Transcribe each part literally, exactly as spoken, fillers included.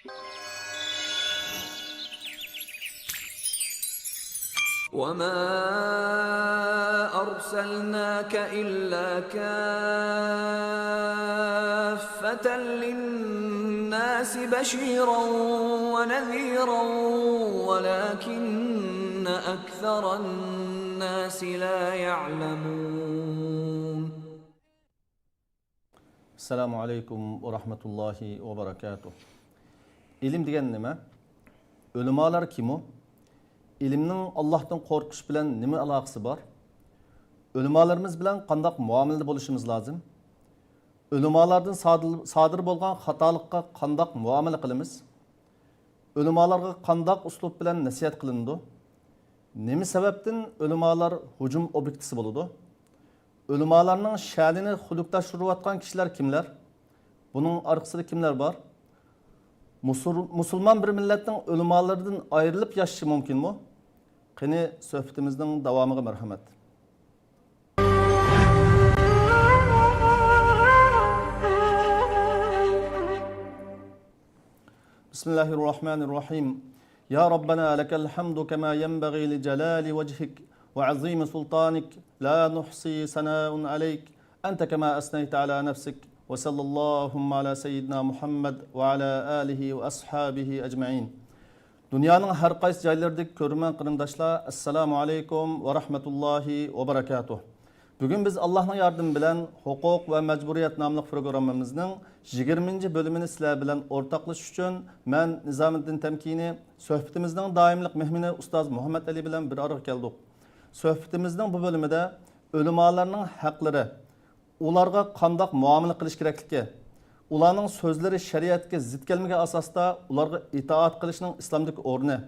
وما أرسلناك إلا كافة للناس بشيرا ونذيرا ولكن أكثر الناس لا يعلمون. ئەسسالامۇ ئەلەيكۇم ۋە رەھمەتۇللاھى ۋە بەرەكاتۇھ. ئىلىم دېگەن نېمە؟ ئۆلىمالار كىم ئۇ؟ ئىلىمنىڭ ئاللاھتىن قورقۇش بىلەن نېمە ئالاقىسى بار؟ ئۆلىمالىرىمىز بىلەن قانداق مۇئامىلىدە بولۇشىمىز لازىم؟ ئۆلىمالاردىن سادىر، سادىر بولغان خاتالىققا قانداق مۇئامىلە قىلىمىز؟ ئۆلىمالارغا قانداق ئۇسلۇب بىلەن نەسىھەت قىلىنىدۇ؟ نېمە سەۋەبتىن ئۆلىمالار ھۇجۇم ئوبيېكتىسى بولىدۇ؟ ئۆلىمالارنىڭ شەنىنى خۇنۈكلەشتۈرۈۋاتقان كىشىلەر كىملەر؟ بۇنىڭ ئارقىسىدا كىملەر بار؟ مۇسۇل-، مۇسۇلمان بىر مىللەتنىڭ ئۆلىمالىرىدىن ئايرىلىپ ياشىشى مۇمكىنمۇ؟ قېنى، سۆھبىتىمىزنىڭ داۋامىغا مەرھەمەت. بسم الله الرحمن الرحيم. يا ربنا لك الحمد كما ينبغي لجلال وجهك وعظيم سلطانك، لا نحصي ثناء عليك أنت كما أثنيت على نفسك، وصلى اللهم على سيدنا محمد وعلى آله وأصحابه أجمعين. دۇنيانىڭ ھەر قايسى جايلىرىدىكى كۆرۈرمەن قېرىنداشلار، ئەسسالامۇ ئەلەيكۇم ۋە رەھمەتۇللاھى ۋە بەرەكاتۇھ. بۈگۈن بىز ئاللاھنىڭ ياردىمى بىلەن ھوقۇق ۋە مەجبۇرىيەت ناملىق پروگراممىمىزنىڭ يىگىرمىنچى بۆلۈمىنى سىلەر بىلەن ئورتاقلىشىش ئۈچۈن مەن نىزامىددىن تەمكىنى، سۆھبىتىمىزنىڭ دائىملىق مېھمىنى ئۇستاز مۇھەممەد ئەلى بىلەن بىر ئارىغا كەلدۇق. سۆھبىتىمىزنىڭ بۇ بۆلۈمىدە ئۆلىمالارنىڭ ھەقلىرى، ئۇلارغا قانداق مۇئامىلە قىلىش كېرەكلىكى، ئۇلارنىڭ سۆزلىرى شەرىئەتكە زىت كەلمىگەن ئاساستا ئۇلارغا ئىتائەت قىلىشنىڭ ئىسلامدىكى ئورنى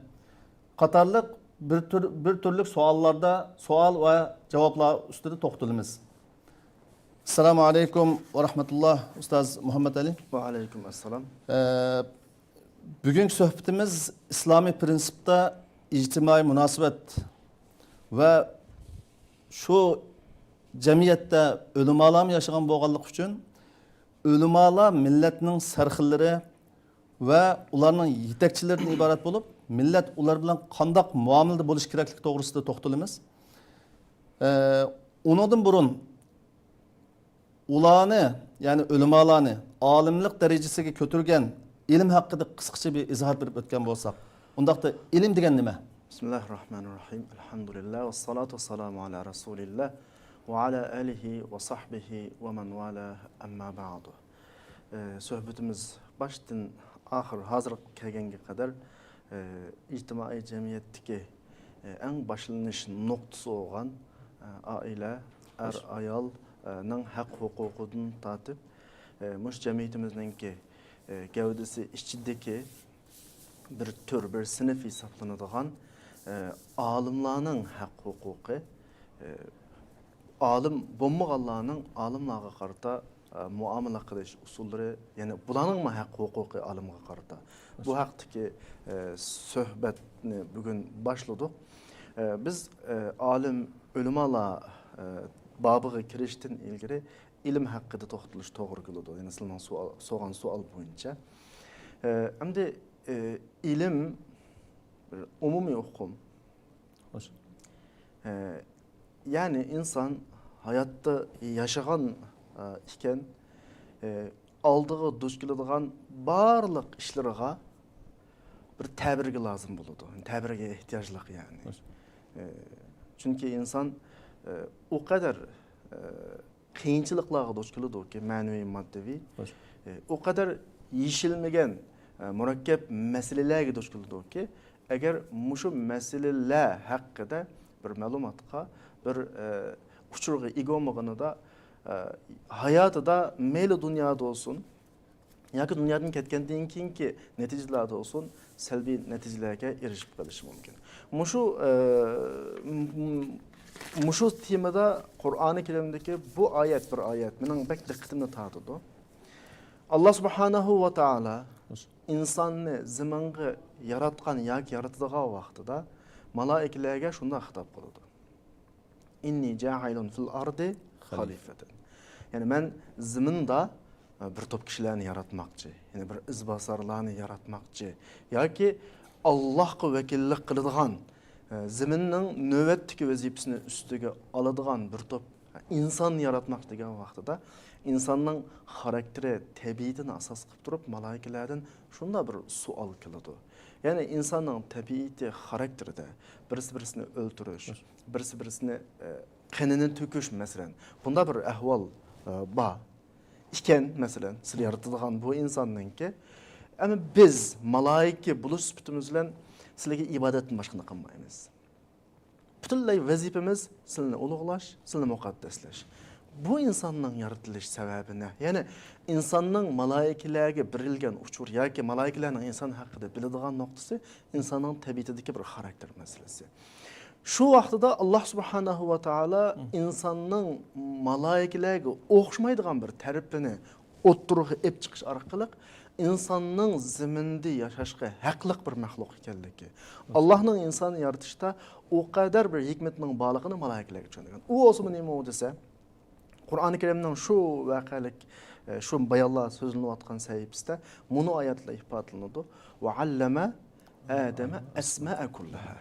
قاتارلىق بىر تۈر، بىر تۈرلۈك سوئاللاردا سوئال ۋە جاۋابلار ئۈستىدە توختىلىمىز. ئەسسالامۇ ئەلەيكۇم ۋە رەھمەتۇللا، ئۇستاز مۇھەممەد ئەلى. ۋەئەلەيكۇم ئەسسالام. ئە، بۈگۈنكى سۆھبىتىمىز ئىسلامىي پرىنسىپتا ئىجتىمائىي مۇناسىۋەت ۋە شۇ جەمئىيەتتە ئۆلىمالارمۇ ياشىغان بولغانلىقى ئۈچۈن، ئۆلىمالار مىللەتنىڭ سەرخىللىرى ۋە ئۇلارنىڭ يېتەكچىلىرىدىن ئىبارەت بولۇپ، مىللەت ئۇلار بىلەن قانداق مۇئامىلىدە بولۇشى كېرەكلىكى توغرىسىدا توختىلىمىز. ئە، ئۇنىڭدىن بۇرۇن، ئۇلارنى، يەنى ئۆلىمالارنى ئالىملىق دەرىجىسىگە كۆتۈرگەن ئىلىم ھەققىدە قىسقىچە بىر ئىزاھات بېرىپ ئۆتكەن بولساق. ئۇنداقتا ئىلىم دېگەن نېمە؟ بسم الله الرحمن الرحيم. الحمد لله والصلاة والسلام على رسول الله وعلى آله وصحبه ومن والاه، أما بعد. ئە، سۆھبىتىمىز باشتىن ئاخىر، ھازىرغا كەلگەنگە قەدەر، ئە، ئىجتىمائىي جەمئىيەتتىكى، ئە، ئەڭ باشلىنىش نۇقتىسى بولغان، ئە، ئائىلە، ئەر، ئايالنىڭ ھەق ھوقۇقىدىن تارتىپ، ئە، مۇشۇ جەمئىيىتىمىزنىڭكى، ئە، گەۋدىسى ئىچىدىكى بىر تۈر، بىر سىنىپ ھېسابلىنىدىغان، ئە، ئالىملارنىڭ ھەق ھوقۇقى، ئە، ئالىم بولمىغانلارنىڭ ئالىملارغا قارىتا، ئە، مۇئامىلە قىلىش ئۇسۇللىرى، يەنى بۇلارنىڭمۇ ھەق ھوقۇقى ئالىمغا قارىتا. بۇ ھەقتىكى، ئە، سۆھبەتنى بۈگۈن باشلىدۇق. ئە، بىز، ئە، ئالىم، ئۆلىمالار، ئە، بابىغا كىرىشتىن ئىلگىرى ئىلىم ھەققىدە توختىلىش توغرا كېلىدۇ. يەنى سىلىنىڭ سوئال، سورىغان سوئال بويىچە. ئە، ئەمدى، ئە، ئىلىم بىر ئومۇمىي ئۇقۇم. خوش. ئە، يەنى ئىنسان ھاياتتا ياشىغان، ئە، ئىكەن، ئە، ئالدىغا دۇچ كېلىدىغان بارلىق ئىشلىرىغا بىر تەبىرگە لازىم بولىدۇ. تەبىرگە ئېھتىياجلىق يەنى. خوش. ئە، چۈنكى ئىنسان، ئە، ئۇ قەدەر، ئە، قىيىنچىلىقلارغا دۇچ كېلىدۇكى، مەنىۋى، ماددىۋى. خوش. ئە، ئۇ قەدەر يېشىلمىگەن، ئە، مۇرەككەپ مەسىلىلەرگە دۇچ كېلىدۇكى، ئەگەر مۇشۇ مەسىلىلەر ھەققىدە بىر مەلۇماتقا، بىر، ئە، ئۇچۇرغا ئىگە بولمىغىنىدا، ئە، ھاياتىدا مەيلى دۇنيادا بولسۇن، ياكى دۇنيادىن كەتكەندىن كېيىنكى نەتىجىلەردە بولسۇن، سەلبىي نەتىجىلەرگە ئېرىشىپ قېلىشى مۇمكىن. مۇشۇ، ئە، م-، م-، مۇشۇ تېمىدا قۇرئانى كەرىمدىكى بۇ ئايەت، بىر ئايەت مېنىڭ بەك دىققىتىمنى تارتىدۇ. ئاللا سۇبھانەھۇ ۋە تائالا ئىنساننى زېمىنغا ياراتقان ياكى يارىتىدىغان ۋاقتىدا مالائىكىلەرگە شۇنداق خىتاب قىلىدۇ. «إني جاعل في الأرض خليفة». يەنى مەن زېمىندا بىر توپ كىشىلەرنى ياراتماقچى، يەنى بىر ئىزباسارلارنى ياراتماقچى ياكى ئاللاھقا ۋەكىللىك قىلىدىغان، زېمىننىڭ نۆۋەتتىكى ۋەزىپىسىنى ئۈستىگە ئالىدىغان بىر توپ ئىنساننى ياراتماقچى دېگەن ۋاقتىدا، ئىنساننىڭ خاراكتېرى، تەبىئىتىنى ئاساس قىلىپ تۇرۇپ، مالايىكىلەردىن شۇنداق بىر سوئال كېلىدۇ. يەنى ئىنساننىڭ تەبىئىتى، خاراكتېرىدە بىرسى-بىرسىنى ئۆلتۈرۈش، بىرسى-بىرسىنى، ئە، قېنىنى تۆكۈش، مەسىلەن، بۇنداق بىر ئەھۋال، ئە، بار ئىكەن، مەسىلەن، سىلى يارىتىلغان بۇ ئىنساننىڭكى. ئەمما بىز مالايىكە بولۇش سۈپىتىمىز بىلەن سىلىگە ئىبادەتتىن باشقىنى قىلمايمىز. پۈتۈنلەي ۋەزىپىمىز سىلىنى ئۇلۇغلاش، سىلىنى مۇقەددەسلەش. بۇ ئىنساننىڭ يارىتىلىش سەۋەبى نە؟ يەنى ئىنساننىڭ مالايىكىلەرگە بېرىلگەن ئۇچۇر ياكى مالايىكىلەرنىڭ ئىنسان ھەققىدە بىلىدىغان نۇقتىسى ئىنساننىڭ تەبىئىتىدىكى بىر خاراكتېر مەسىلىسى. شۇ ۋاقتىدا ئاللاھ سۇبھانەھۇ ۋە تائالا ئىنساننىڭ مالايىكىلەرگە ئوخشىمايدىغان بىر تەرىپىنى ئوتتۇرىغا ئېلىپ چىقىش ئارقىلىق ئىنساننىڭ زېمىندا ياشاشقا ھەقلىق بىر مەخلۇق ئىكەنلىكى، ئاللاھنىڭ ئىنساننى يارىتىشتا ئۇ قەدەر بىر ھېكمىتىنىڭ بارلىقىنى مالايىكىلەرگە چۈشەندۈرگەن. ئۇ بولسىمۇ نېمە دېسە، قۇرئانى كەرىمنىڭ شۇ ۋەقەلىك، ئە، شۇ بايانلار سۆزلىنىۋاتقان سەھىپىسىدە مۇنۇ ئايەتلەر ئىپادىلىنىدۇ. «ۋە ئەللەمە ئادەمە ئەسمەئە كۇللەھا.»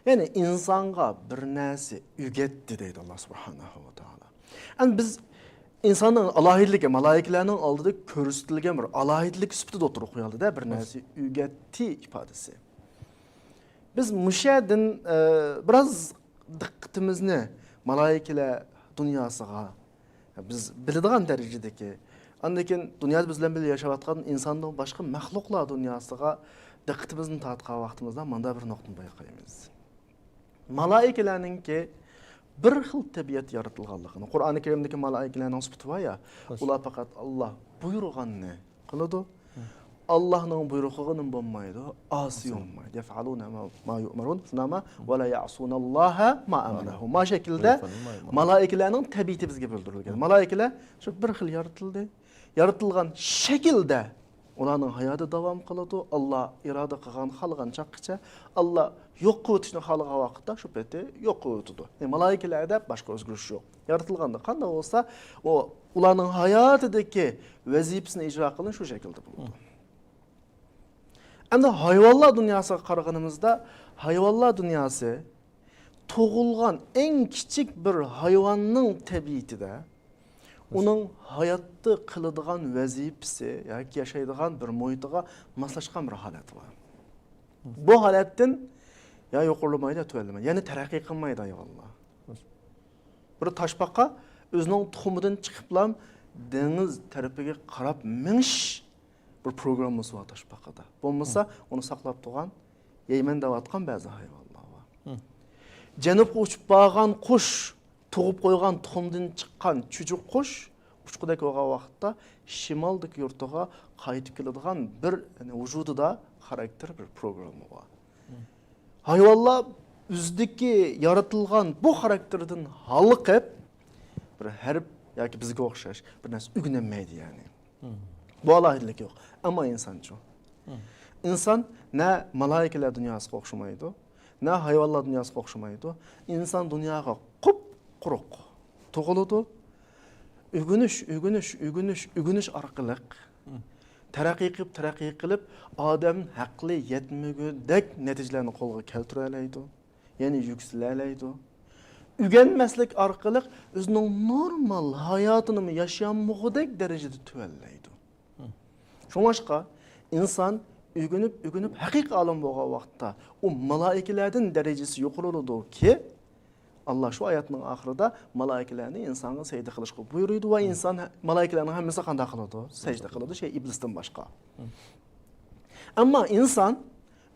يەنى ئىنسانغا بىر نەرسە ئۆگەتتى دەيدۇ ئاللاھ سۇبھانەھۇ ۋە تائالا. ئەمدى بىز ئىنساننىڭ ئالاھىدىلىكى، مالايىكىلەرنىڭ ئالدىدا كۆرسىتىلگەن بىر ئالاھىدىلىك سۈپىتىدە ئوتتۇرىغا قويۇلدى-دە، بىر نەرسە ئۆگەتتى ئىپادىسى. بىز مۇشۇ يەردىن، ئە، بىراز دىققىتىمىزنى مالايىكىلەر دۇنياسىغا، بىز بىلىدىغان دەرىجىدىكى، ئاندىن كېيىن دۇنيادا بىز بىلەن بىللە ياشاۋاتقان ئىنساندىن باشقا مەخلۇقلار دۇنياسىغا دىققىتىمىزنى تارتقان ۋاقتىمىزدا مۇنداق بىر نۇقتىنى بايقايمىز. مالايىكىلەرنىڭكى بىر خىل تەبىئەت يارىتىلغانلىقىنى، قۇرئانى كەرىمدىكى مالايىكىلەرنىڭ سۈپىتى بار يا، ئۇلار پەقەت ئاللاھ بۇيرۇغاننى قىلىدۇ. ئاللاھنىڭ بۇيرۇقىغا نېمە بولمايدۇ؟ ئاسىي بولمايدۇ. يەفئەلۇنە ما، ما يۇئمەرۇن، ناما، ۋە لا يەئسۇنەللاھە ما ئەمەرەھۇم. ما شەكىلدە مالايىكىلەرنىڭ تەبىئىتى بىزگە بىلدۈرۈلگەن. مالايىكىلەر شۇ بىر خىل يارىتىلدى. يارىتىلغان شەكىلدە ئۇلارنىڭ ھاياتى داۋام قىلىدۇ. ئاللاھ ئىرادە قىلغان، خالىغان چاغقىچە، ئاللاھ يوق قىلىۋېتىشنى خالىغان ۋاقىتتا شۇ پېتى يوق قىلىۋېتىدۇ. يەنى مالايىكىلەردە باشقا ئۆزگىرىش يوق. يارىتىلغاندا قانداق بولسا، ئۇ ئۇلارنىڭ ھاياتىدىكى ۋەزىپىسىنى ئىجرا قىلغىنى شۇ شەكىلدە بولىدۇ. ئەمدى ھايۋانلار دۇنياسىغا قارىغىنىمىزدا، ھايۋانلار دۇنياسى تۇغۇلغان ئەڭ كىچىك بىر ھايۋاننىڭ تەبىئىتىدە ئۇنىڭ ھاياتتا قىلىدىغان ۋەزىپىسى ياكى ياشايدىغان بىر مۇھىتىغا ماسلاشقان بىر ھالەت بار. بۇ ھالەتتىن يا يۇقىرىلىمايدۇ، يا تۆۋەنلىمەيدۇ. يەنى تەرەققىي قىلمايدۇ ھايۋانلار. بىر تاشپاقا ئۆزىنىڭ تۇخۇمىدىن چىقىپلا دېڭىز تەرىپىگە قاراپ مېڭىش بىر پروگراممىسى بار تاشپاقىدا. بولمىسا، ئۇنى ساقلاپ تۇرغان، يەيمەن دەۋاتقان بەزى ھايۋانلار بار. جەنۇبقا ئۇچۇپ بارغان قۇش، تۇغۇپ قويغان تۇخۇمدىن چىققان چۈجە قۇش ئۇچقۇدەك بولغان ۋاقىتتا شىمالدىكى يۇرتىغا قايتىپ كېلىدىغان بىر، يەنى ۋۇجۇدىدا خاراكتېر بىر پروگرامما بار. ھايۋانلار ئۆزىدىكى يارىتىلغان بۇ خاراكتېردىن ھالقىپ، بىر ھەرپ ياكى بىزگە ئوخشاش بىر نەرسە ئۆگىنەلمەيدۇ يەنى. بۇ ئالاھىدىلىك يوق. ئەمما ئىنسانچۇ؟ ئىنسان نە مالايىكىلەر دۇنياسىغا ئوخشىمايدۇ، نە ھايۋانلار دۇنياسىغا ئوخشىمايدۇ. ئىنسان دۇنياغا قۇپقۇرۇق تۇغۇلىدۇ. ئۆگىنىش، ئۆگىنىش، ئۆگىنىش، ئۆگىنىش ئارقىلىق تەرەققىي قىلىپ، تەرەققىي قىلىپ، ئادەم ھەقلى يەتمىگۈدەك نەتىجىلەرنى قولغا كەلتۈرەلەيدۇ. يەنى يۈكسىلەلەيدۇ. ئۆگەنمەسلىك ئارقىلىق ئۆزىنىڭ نورمال ھاياتىنىمۇ ياشىيالمىغۇدەك دەرىجىدە تۆۋەنلەيدۇ. شۇڭلاشقا ئىنسان ئۆگىنىپ، ئۆگىنىپ، ھەقىقىي ئالىم بولغان ۋاقىتتا ئۇ مالايىكىلەردىن دەرىجىسى يۇقىرىلىدۇكى، ئاللا شۇ ئايەتنىڭ ئاخىرىدا مالايىكىلەرنى ئىنسانغا سەجدە قىلىشقا بۇيرۇيدۇ ۋە ئىنسان ھە-، مالايىكىلەرنىڭ ھەممىسى قانداق قىلىدۇ؟ سەجدە قىلىدۇ، شەي ئىبلىستىن باشقا. ئەمما ئىنسان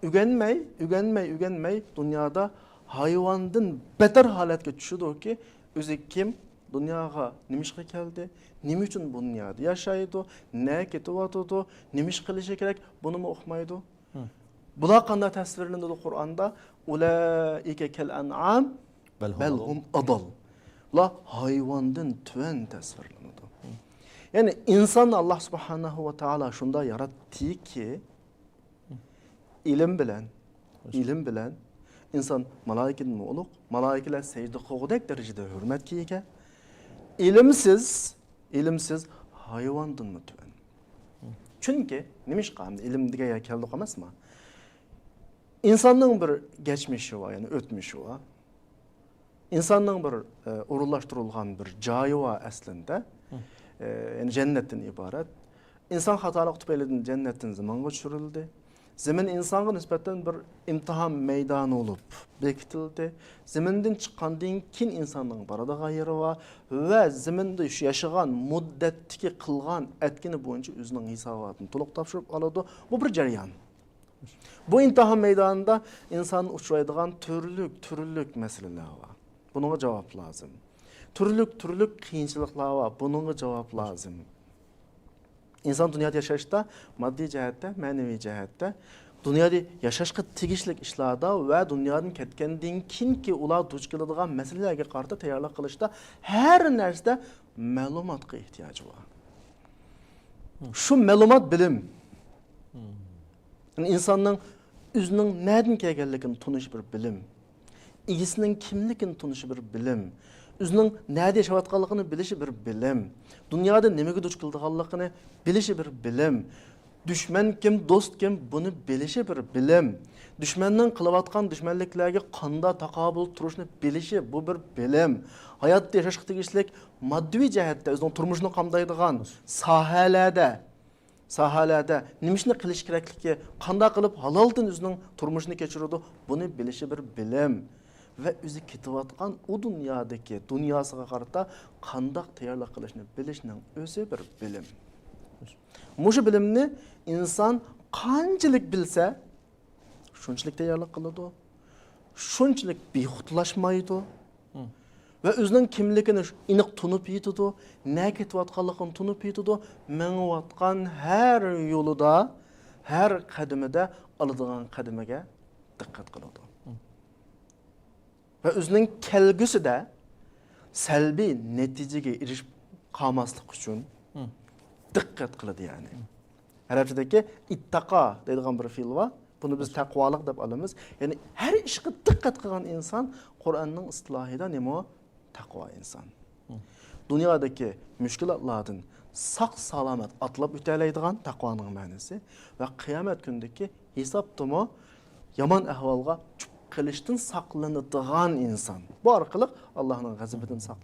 ئۆگەنمەي، ئۆگەنمەي، ئۆگەنمەي دۇنيادا ھايۋاندىن بەتەر ھالەتكە چۈشىدۇكى، ئۆزى كىم، دۇنياغا نېمە ئىشقا كەلدى، نېمە ئۈچۈن بۇ دۇنيادا ياشايدۇ، نەگە كېتىۋاتىدۇ، نېمە ئىش قىلىشى كېرەك، بۇنىمۇ ئۇقمايدۇ. بۇلار قانداق تەسۋىرلىنىدۇ قۇرئاندا؟ «ئۇلائىكە كەل ئەنئام، بەل بەل ھۇم ئەضەل.» بۇلار ھايۋاندىن تۆۋەن تەسۋىرلىنىدۇ. يەنى ئىنساننى ئاللا سۇبھانەھۇ ۋە تائالا شۇنداق ياراتتىكى، ئىلىم بىلەن، ئىلىم بىلەن ئىنسان مالايىكىدىنمۇ ئۇلۇغ، مالايىكىلەر سەجدە قىلغۇدەك دەرىجىدە ھۆرمەتكە ئىگە. ئىلىمسىز، ئىلىمسىز ھايۋاندىنمۇ تۆۋەن. چۈنكى نېمىشقا ئەمدى ئىلىم دېگەن يەرگە كەلدۇق ئەمەسمۇ؟ ئىنساننىڭ بىر گەچمىشى بار، يەنى ئۆتمۈشى بار. ئىنساننىڭ بىر، ئە، ئورۇنلاشتۇرۇلغان بىر جايى بار ئەسلىندە. ئە، يەنى جەننەتتىن ئىبارەت. ئىنسان خاتالىق تۈپەيلىدىن جەننەتتىن زېمىنغا چۈشۈرۈلدى. زېمىن ئىنسانغا نىسبەتەن بىر ئىمتىھان مەيدانى بولۇپ بېكىتىلدى. زېمىندىن چىققاندىن كېيىن ئىنساننىڭ بارىدىغان يېرى بار ۋە زېمىندا شۇ ياشىغان مۇددەتتىكى قىلغان ئەتكىنى بويىچە ئۆزىنىڭ ھېساباتىنى تولۇق تاپشۇرۇپ ئالىدۇ. بۇ بىر جەريان. بۇ ئىمتىھان مەيدانىدا ئىنسان ئۇچرايدىغان تۈرلۈك، تۈرلۈك مەسىلىلەر بار. بۇنىڭغا جاۋاب لازىم. تۈرلۈك، تۈرلۈك قىيىنچىلىقلار بار. بۇنىڭغا جاۋاب لازىم. ئىنسان دۇنيادا ياشاشتا ماددىي جەھەتتە، مەنىۋى جەھەتتە دۇنيادا ياشاشقا تېگىشلىك ئىشلاردا ۋە دۇنيادىن كەتكەندىن كېيىنكى ئۇلار دۇچ كېلىدىغان مەسىلىلەرگە قارىتا تەييارلىق قىلىشتا ھەر نەرسىدە مەلۇماتقا ئېھتىياجى بار. شۇ مەلۇمات بىلىم. يەنى ئىنساننىڭ ئۆزىنىڭ نەدىن كەلگەنلىكىنى تونۇشى بىر بىلىم. ئىگىسىنىڭ كىملىكىنى تونۇشى بىر بىلىم. ئۆزىنىڭ نەدە ياشاۋاتقانلىقىنى بىلىشى بىر بىلىم. دۇنيادا نېمىگە دۇچ كېلىدىغانلىقىنى بىلىشى بىر بىلىم. دۈشمەن كىم، دوست كىم، بۇنى بىلىشى بىر بىلىم. دۈشمەننىڭ قىلىۋاتقان دۈشمەنلىكلەرگە قانداق تاقابىل تۇرۇشنى بىلىشى، بۇ بىر بىلىم. ھاياتتا ياشاشقا تېگىشلىك ماددىي جەھەتتە ئۆزىنىڭ تۇرمۇشىنى قامدايدىغان ساھەلەردە، ساھەلەردە نېمە ئىشنى قىلىش كېرەكلىكى، قانداق قىلىپ ھالالدىن ئۆزىنىڭ تۇرمۇشىنى كەچۈرىدۇ، بۇنى بىلىشى بىر بىلىم. ۋە ئۆزى كېتىۋاتقان ئۇ دۇنيادىكى دۇنياسىغا قارىتا قانداق تەييارلىق قىلىشنى بىلىشنىڭ ئۆزى بىر بىلىم. مۇشۇ بىلىمنى ئىنسان قانچىلىك بىلسە، شۇنچىلىك تەييارلىق قىلىدۇ، شۇنچىلىك بىخۇدلاشمايدۇ. ۋە ئۆزىنىڭ كىملىكىنى ئېنىق تونۇپ يېتىدۇ، نەگە كېتىۋاتقانلىقىنى تونۇپ يېتىدۇ، مېڭىۋاتقان ھەر يولىدا، ھەر قەدىمىدە ئالىدىغان قەدىمىگە دىققەت قىلىدۇ. ۋە ئۆزىنىڭ كەلگۈسىدە سەلبىي نەتىجىگە ئېرىشىپ قالماسلىق ئۈچۈن دىققەت قىلىدۇ، يەنى. ئەرەبچىدىكى ئىتتاقا دەيدىغان بىر فېئىل بار. بۇنى بىز تەقۋالىق دەپ ئالىمىز. يەنى ھەر ئىشقا دىققەت قىلغان ئىنسان قۇرئاننىڭ ئىستىلاھىدا نېمە؟ تەقۋا ئىنسان. دۇنيادىكى مۈشكۈلاتلاردىن ساق-سالامەت ئاتلاپ ئۆتەلەيدىغان تەقۋانىڭ مەنىسى ۋە قىيامەت كۈنىدىكى ھېسابتىمۇ يامان ئەھۋالغا چۈشۈپ قېلىشتىن ساقلىنىدىغان ئىنسان. بۇ ئارقىلىق ئاللاھنىڭ غەزىپىدىن ساق-،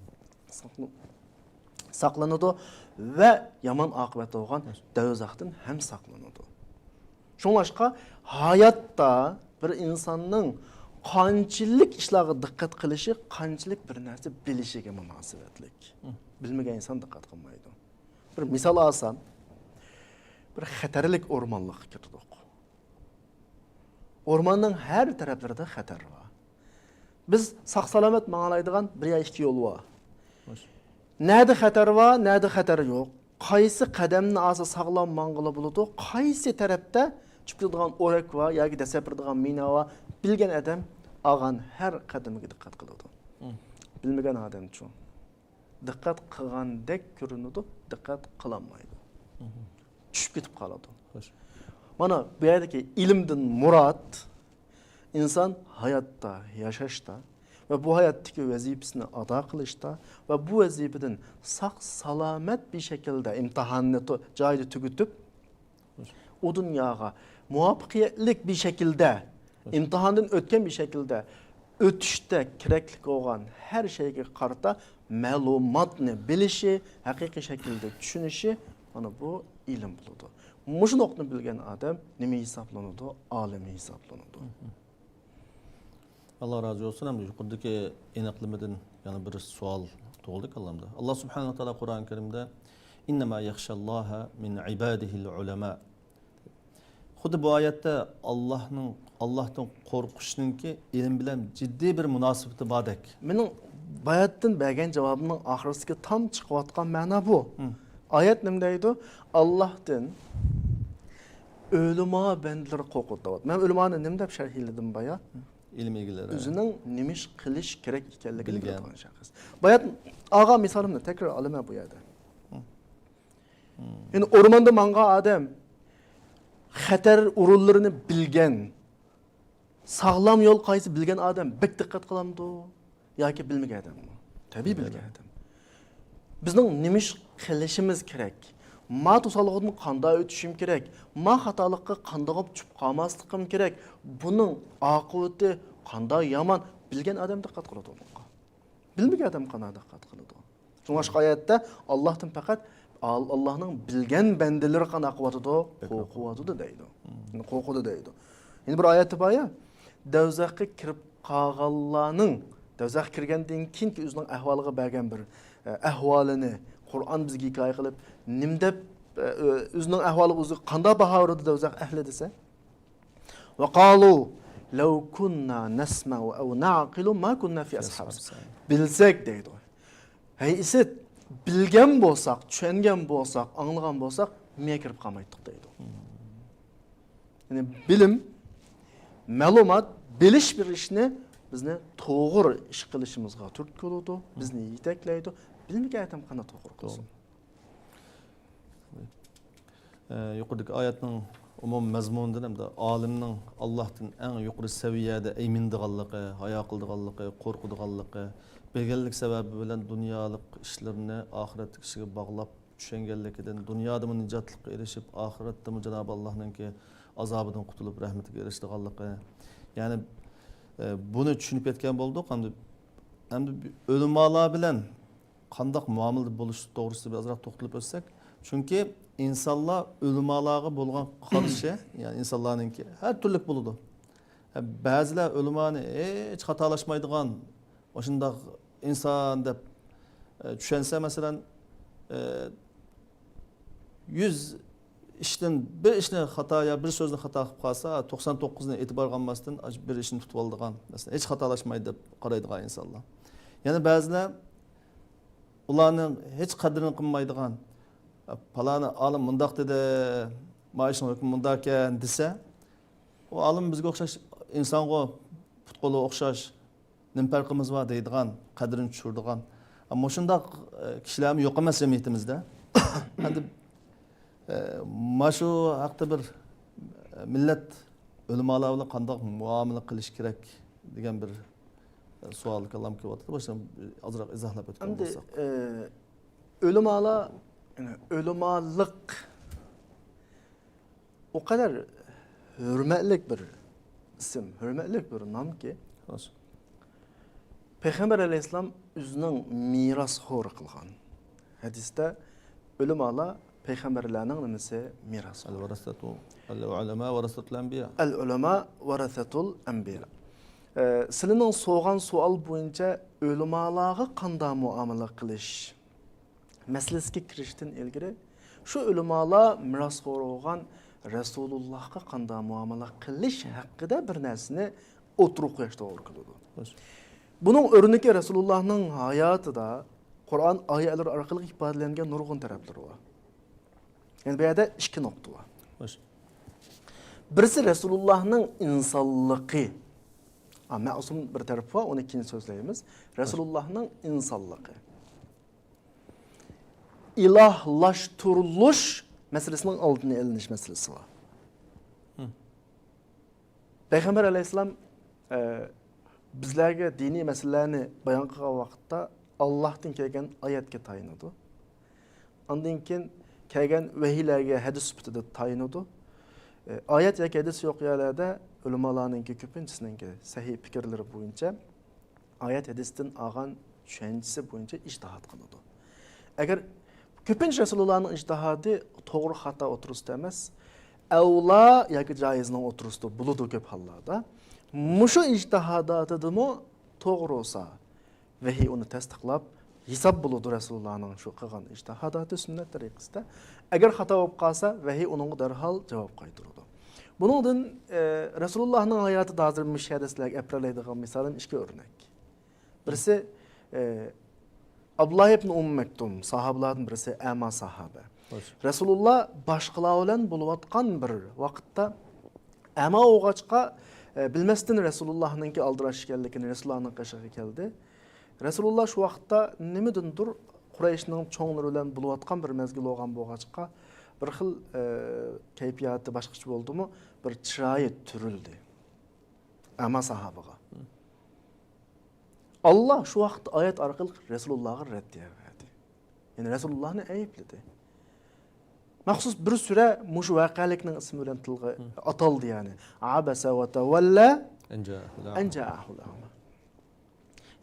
ساقلىنىدۇ ۋە يامان ئاقىۋەت بولغان دوزاختىن ھەم ساقلىنىدۇ. شۇڭلاشقا ھاياتتا بىر ئىنساننىڭ قانچىلىك ئىشلارغا دىققەت قىلىشى، قانچىلىك بىر نەرسە بىلىشىگە مۇناسىۋەتلىك. بىلمىگەن ئىنسان دىققەت قىلمايدۇ. بىر مىسال ئالسام، بىر خەتەرلىك ئورمانلىققا كىردۇق. ئورماننىڭ ھەر تەرەپلىرىدە خەتەر بار. بىز ساق-سالامەت ماڭالايدىغان بىر يا ئىككى يول بار. نەدە خەتەر بار، نەدە خەتەر يوق. قايسى قەدەمنى ئالسا ساغلام ماڭغىلى بولىدۇ، قايسى تەرەپتە چۈشۈپ كېتىدىغان ئورەك بار ياكى دەسسەپ بېرىدىغان مىنا بار، بىلگەن ئادەم ئالغان ھەر قەدىمىگە دىققەت قىلىدۇ. بىلمىگەن ئادەمچۇ؟ دىققەت قىلغاندەك كۆرۈنىدۇ، دىققەت قىلالمايدۇ. چۈشۈپ كېتىپ قالىدۇ. خوش. مانا بۇ يەردىكى ئىلىمدىن مۇراد، ئىنسان ھاياتتا، ياشاشتا ۋە بۇ ھاياتتىكى ۋەزىپىسىنى ئادا قىلىشتا ۋە بۇ ۋەزىپىدىن ساق-سالامەت بىر شەكىلدە ئىمتىھاننى تو-، جايىدا تۈگىتىپ، ئۇ دۇنياغا مۇۋەپپەقىيەتلىك بىر شەكىلدە، ئىمتىھاندىن ئۆتكەن بىر شەكىلدە ئۆتۈشتە كېرەكلىك بولغان ھەر شەيگە قارىتا مەلۇماتنى بىلىشى، ھەقىقىي شەكىلدە چۈشىنىشى، مانا بۇ ئىلىم بولىدۇ. مۇشۇ نۇقتىنى بىلگەن ئادەم نېمە ھېسابلىنىدۇ؟ ئالىم ھېسابلىنىدۇ. ئاللا رازى بولسۇن. ھەم يۇقىرىدىكى ئېنىقلىمىدىن يەنە بىر سوئال تۇغۇلدى كاللامدا. ئاللا سۇبھانەھۇ ۋە تائالا قۇرئان كەرىمدە، «ئىننەما يەخشەللاھە مىن ئىبادىھىل ئۇلەما.» خۇددى بۇ ئايەتتە ئاللاھنىڭ، ئاللاھتىن قورقۇشنىڭكى ئىلىم بىلەن جىددىي بىر مۇناسىۋىتى باردەك. مېنىڭ باياتتىن بەرگەن جاۋابىمنىڭ ئاخىرىسىدىكى تام چىقىۋاتقان مەنا بۇ. ئايەت نېمە دەيدۇ؟ ئاللاھتىن ئۆلىما بەندىلىرى قورقىدۇ دەۋاتىدۇ. مەن ئۆلىمانى نېمە دەپ شەرھلىدىم بايا؟ ئىلىم ئىگىلىرى. ئۆزىنىڭ نېمە ئىش قىلىش كېرەك ئىكەنلىكىنى بىلگەن. بىلىدىغان شەخس. بايات ئالغان مىسالىمنى تەكرار ئالىمەن بۇ يەردە. يەنى ئورماندا ماڭغان ئادەم خەتەر ئورۇنلىرىنى بىلگەن، ساغلام يول قايسى بىلگەن ئادەم بەك دىققەت قىلامدۇ ياكى بىلمىگەن ئادەممۇ؟ تەبىئىي بىلگەن ئادەم. بىزنىڭ نېمە ئىش قىلىشىمىز كېرەك؟ ما توسالغۇدىن قانداق ئۆتۈشۈم كېرەك؟ ما خاتالىققا قانداق چۈشۈپ قالماسلىقىم كېرەك؟ بۇنىڭ ئاقىۋىتى قانداق يامان؟ بىلگەن ئادەم دىققەت قىلىدۇ بۇنىڭغا. بىلمىگەن ئادەم قانداق دىققەت قىلىدۇ؟ شۇڭلاشقا ئايەتتە ئاللاھتىن پەقەت، ئال-، ئاللاھنىڭ بىلگەن بەندىلىرى قانداق قىلىۋاتىدۇ؟ قورقۇۋاتىدۇ دەيدۇ. يەنى قورقىدۇ دەيدۇ. يەنە بىر ئايەتتە بار يا، دوزاخقا كىرىپ قالغانلارنىڭ، دوزاخقا كىرگەندىن كېيىنكى ئۆزىنىڭ ئەھۋالىغا بەرگەن بىر، ئە، ئەھۋالىنى قۇرئان بىزگە ھېكايە قىلىپ، نېمە دەپ، ئە، ئۆ-، ئۆزىنىڭ ئەھۋالىغا ئۆزى قانداق باھا بېرىدۇ دوزاخ ئەھلى دېسە؟ وقالوا لو كنا نسمع أو نعقل ما كنا في أصحاب السعير. بىلسەك دەيدۇ. ھەي ئىسىت، بىلگەن بولساق، چۈشەنگەن بولساق، ئاڭلىغان بولساق، نېمىگە كىرىپ قالمايتتۇق دەيدۇ. يەنى بىلىم، مەلۇمات، بىلىش بىر ئىشنى بىزنى توغرا ئىش قىلىشىمىزغا تۈرتكە بولىدۇ، بىزنى يېتەكلەيدۇ. بىلمىگەن ئادەم قانداق توغرا قىلسۇن؟ ئە، يۇقىرىدىكى ئايەتنىڭ ئومۇمىي مەزمۇنىدىن ھەمدە ئالىمنىڭ ئاللاھتىن ئەڭ يۇقىرى سەۋىيەدە ئەيمىنىدىغانلىقى، ھايا قىلىدىغانلىقى، قورقىدىغانلىقى، بىلگەنلىك سەۋەبى بىلەن دۇنيالىق ئىشلىرىنى ئاخىرەتتىكى ئىشىگە باغلاپ چۈشەنگەنلىكىدىن، دۇنيادىمۇ نىجاتلىققا ئېرىشىپ، ئاخىرەتتىمۇ جانابى ئاللاھنىڭكى ئازابىدىن قۇتۇلۇپ، رەھمىتىگە ئېرىشىدىغانلىقى. يەنى، ئە، بۇنى چۈشىنىپ يەتكەن بولدۇق. ئەمدى، ئەمدى ئۆلىمالار بىلەن قانداق مۇئامىلىدە بولۇش توغرىسىدا بىر ئازراق توختىلىپ ئۆتسەك. چۈنكى ئىنسانلار ئۆلىمالارغا بولغان قارىشى، يەنى ئىنسانلارنىڭكى ھەر تۈرلۈك بولىدۇ. بەزىلەر ئۆلىمانى ھېچ خاتالاشمايدىغان، مۇشۇنداق ئىنسان دەپ، ئە، چۈشەنسە، مەسىلەن، ئە، يۈز ئىشتىن بىر ئىشنى خاتا يا بىر سۆزنى خاتا قىلىپ قالسا، توقسان توققۇزنى ئېتىبارغا ئالماستىن، بىر ئىشنى تۇتۇۋالىدىغان، مەسىلەن، ھېچ خاتالاشمايدۇ دەپ قارايدىغان ئىنسانلار. يەنە بەزىلەر ئۇلارنىڭ ھېچ قەدرىنى قىلمايدىغان، پالانى ئالىم مۇنداق دېدى، ما ئىشنىڭ ھۆكمى مۇنداكەن دېسە، ئۇ ئالىم بىزگە ئوخشاش ئىنسانغۇ، پۇت-قولى ئوخشاش، نېمە پەرقىمىز بار دەيدىغان، قەدرىنى چۈشۈرىدىغان، مۇشۇنداق، ئە، كىشىلەرمۇ يوق ئەمەس جەمئىيىتىمىزدە. ئەمدى، ئە، مانا شۇ ھەقتە بىر، ئە، مىللەت ئۆلىمالار بىلەن قانداق مۇئامىلە قىلىش كېرەك دېگەن بىر، ئە، سوئال كاللامغا كېلىۋاتىدۇ. باشتا ئازراق ئىزاھلاپ ئۆتكەن ئەمدى، بولساق. ئە، ئۆلىمالار، يەنى ئۆلىمالىق ئۇ قەدەر ھۆرمەتلىك بىر ئىسىم، ھۆرمەتلىك بىر نامكى، پەيغەمبەر ئەلەيھىسسالام ئۆزىنىڭ مىراسخورى قىلغان. ھەدىستە ئۆلىمالار پەيغەمبەرلەرنىڭ نېمىسى؟ مىراسخورى. الورثة، العلماء ورثة الأنبياء. العلماء ورثة الأنبياء. ئە، سىلىنىڭ سورىغان سوئال بويىچە ئۆلىمالارغا قانداق مۇئامىلە قىلىش مەسىلىسىگە كىرىشتىن ئىلگىرى، شۇ ئۆلىمالار مىراسخور بولغان رەسۇلۇللاھقا قانداق مۇئامىلە قىلىش ھەققىدە بىر نەرسىنى ئوتتۇرىغا قويۇش توغرا كېلىدۇ. خوش. بۇنىڭ ئۆرنىكى رەسۇلۇللاھنىڭ ھاياتىدا قۇرئان ئايەتلىرى ئارقىلىق ئىپادىلەنگەن نۇرغۇن تەرەپلىرى بار. يەنى بۇ يەردە ئىككى نۇقتا بار. خوش. بىرسى رەسۇلۇللاھنىڭ ئىنسانلىقى. ئا، مەسۇم بىر تەرىپى بار، ئۇنى كېيىن سۆزلەيمىز. رەسۇلۇللاھنىڭ ئىنسانلىقى. ئىلاھلاشتۇرۇلۇش مەسىلىسىنىڭ ئالدىنى ئېلىنىش مەسىلىسى بار. پەيغەمبەر ئەلەيھىسسالام، ئە، بىزلەرگە دىنىي مەسىلىلەرنى بايان قىلغان ۋاقىتتا ئاللاھتىن كەلگەن ئايەتكە تايىنىدۇ. ئاندىن كېيىن كەلگەن ۋەھىيلەرگە ھەدىس سۈپىتىدە تايىنىدۇ. ئە، ئايەت ياكى ھەدىس يوق يەرلەردە ئۆلىمالارنىڭكى كۆپىنچىسىنىڭكى سەھىھ پىكىرلىرى بويىچە ئايەت ھەدىستىن ئالغان چۈشەنچىسى بويىچە ئىجتىھات قىلىدۇ. ئەگەر كۆپىنچە رەسۇلۇللانىڭ ئىجتىھادى توغرا خاتا ئوتتۇرىسىدا ئەمەس، ئەۋلا ياكى جايىزنىڭ ئوتتۇرىسىدا بولىدۇ كۆپ ھاللاردا. مۇشۇ ئىجتىھاداتىدىمۇ توغرا بولسا، ۋەھىي ئۇنى تەستىقلاپ، ھېساب بولىدۇ رەسۇلۇللانىڭ شۇ قىلغان ئىجتىھاداتى سۈننەت تەرىقىسىدە. ئەگەر خاتا بولۇپ قالسا، ۋەھىي ئۇنىڭغا دەرھال جاۋاب قايتۇرىدۇ. بۇنىڭدىن، ئە، رەسۇلۇللانىڭ ھاياتىدا ھازىر مۇشۇ يەردە سىلەرگە ئەپەرەلەيدىغان مىسالىم ئىككى ئۆرنەك. بىرسى، ئە، ئابدۇللا ئىبن ئۇممۇ مەكتۇم، ساھابىلاردىن بىرسى، ئەما ساھابە. خوش. رەسۇلۇللا باشقىلار بىلەن بولۇۋاتقان بىر ۋاقىتتا ئەما بولغاچقا، ئە، بىلمەستىن رەسۇلۇللانىڭكى ئالدىراش ئىكەنلىكىنى رەسۇلۇللانىڭ قېشىغا كەلدى. رەسۇلۇللا شۇ ۋاقىتتا نېمىدىندۇر قۇرەيشنىڭ چوڭلىرى بىلەن بولۇۋاتقان بىر مەزگىل بولغان بولغاچقا، بىر خىل، ئە، كەيپىياتى باشقىچە بولدىمۇ، بىر چىرايى تۈرۈلدى ئەما ساھابىغا. ئاللا شۇ ۋاقىتتا ئايەت ئارقىلىق رەسۇلۇللاغا رەددىيە بەردى. يەنى رەسۇلۇللاھنى ئەيىبلىدى. مەخسۇس بىر سۈرە مۇشۇ ۋەقەلىكنىڭ ئىسمى بىلەن تىلغا ئاتالدى، يەنى. ئابەسە ۋە تەۋەللە ئەن جائەھۇل ئەما.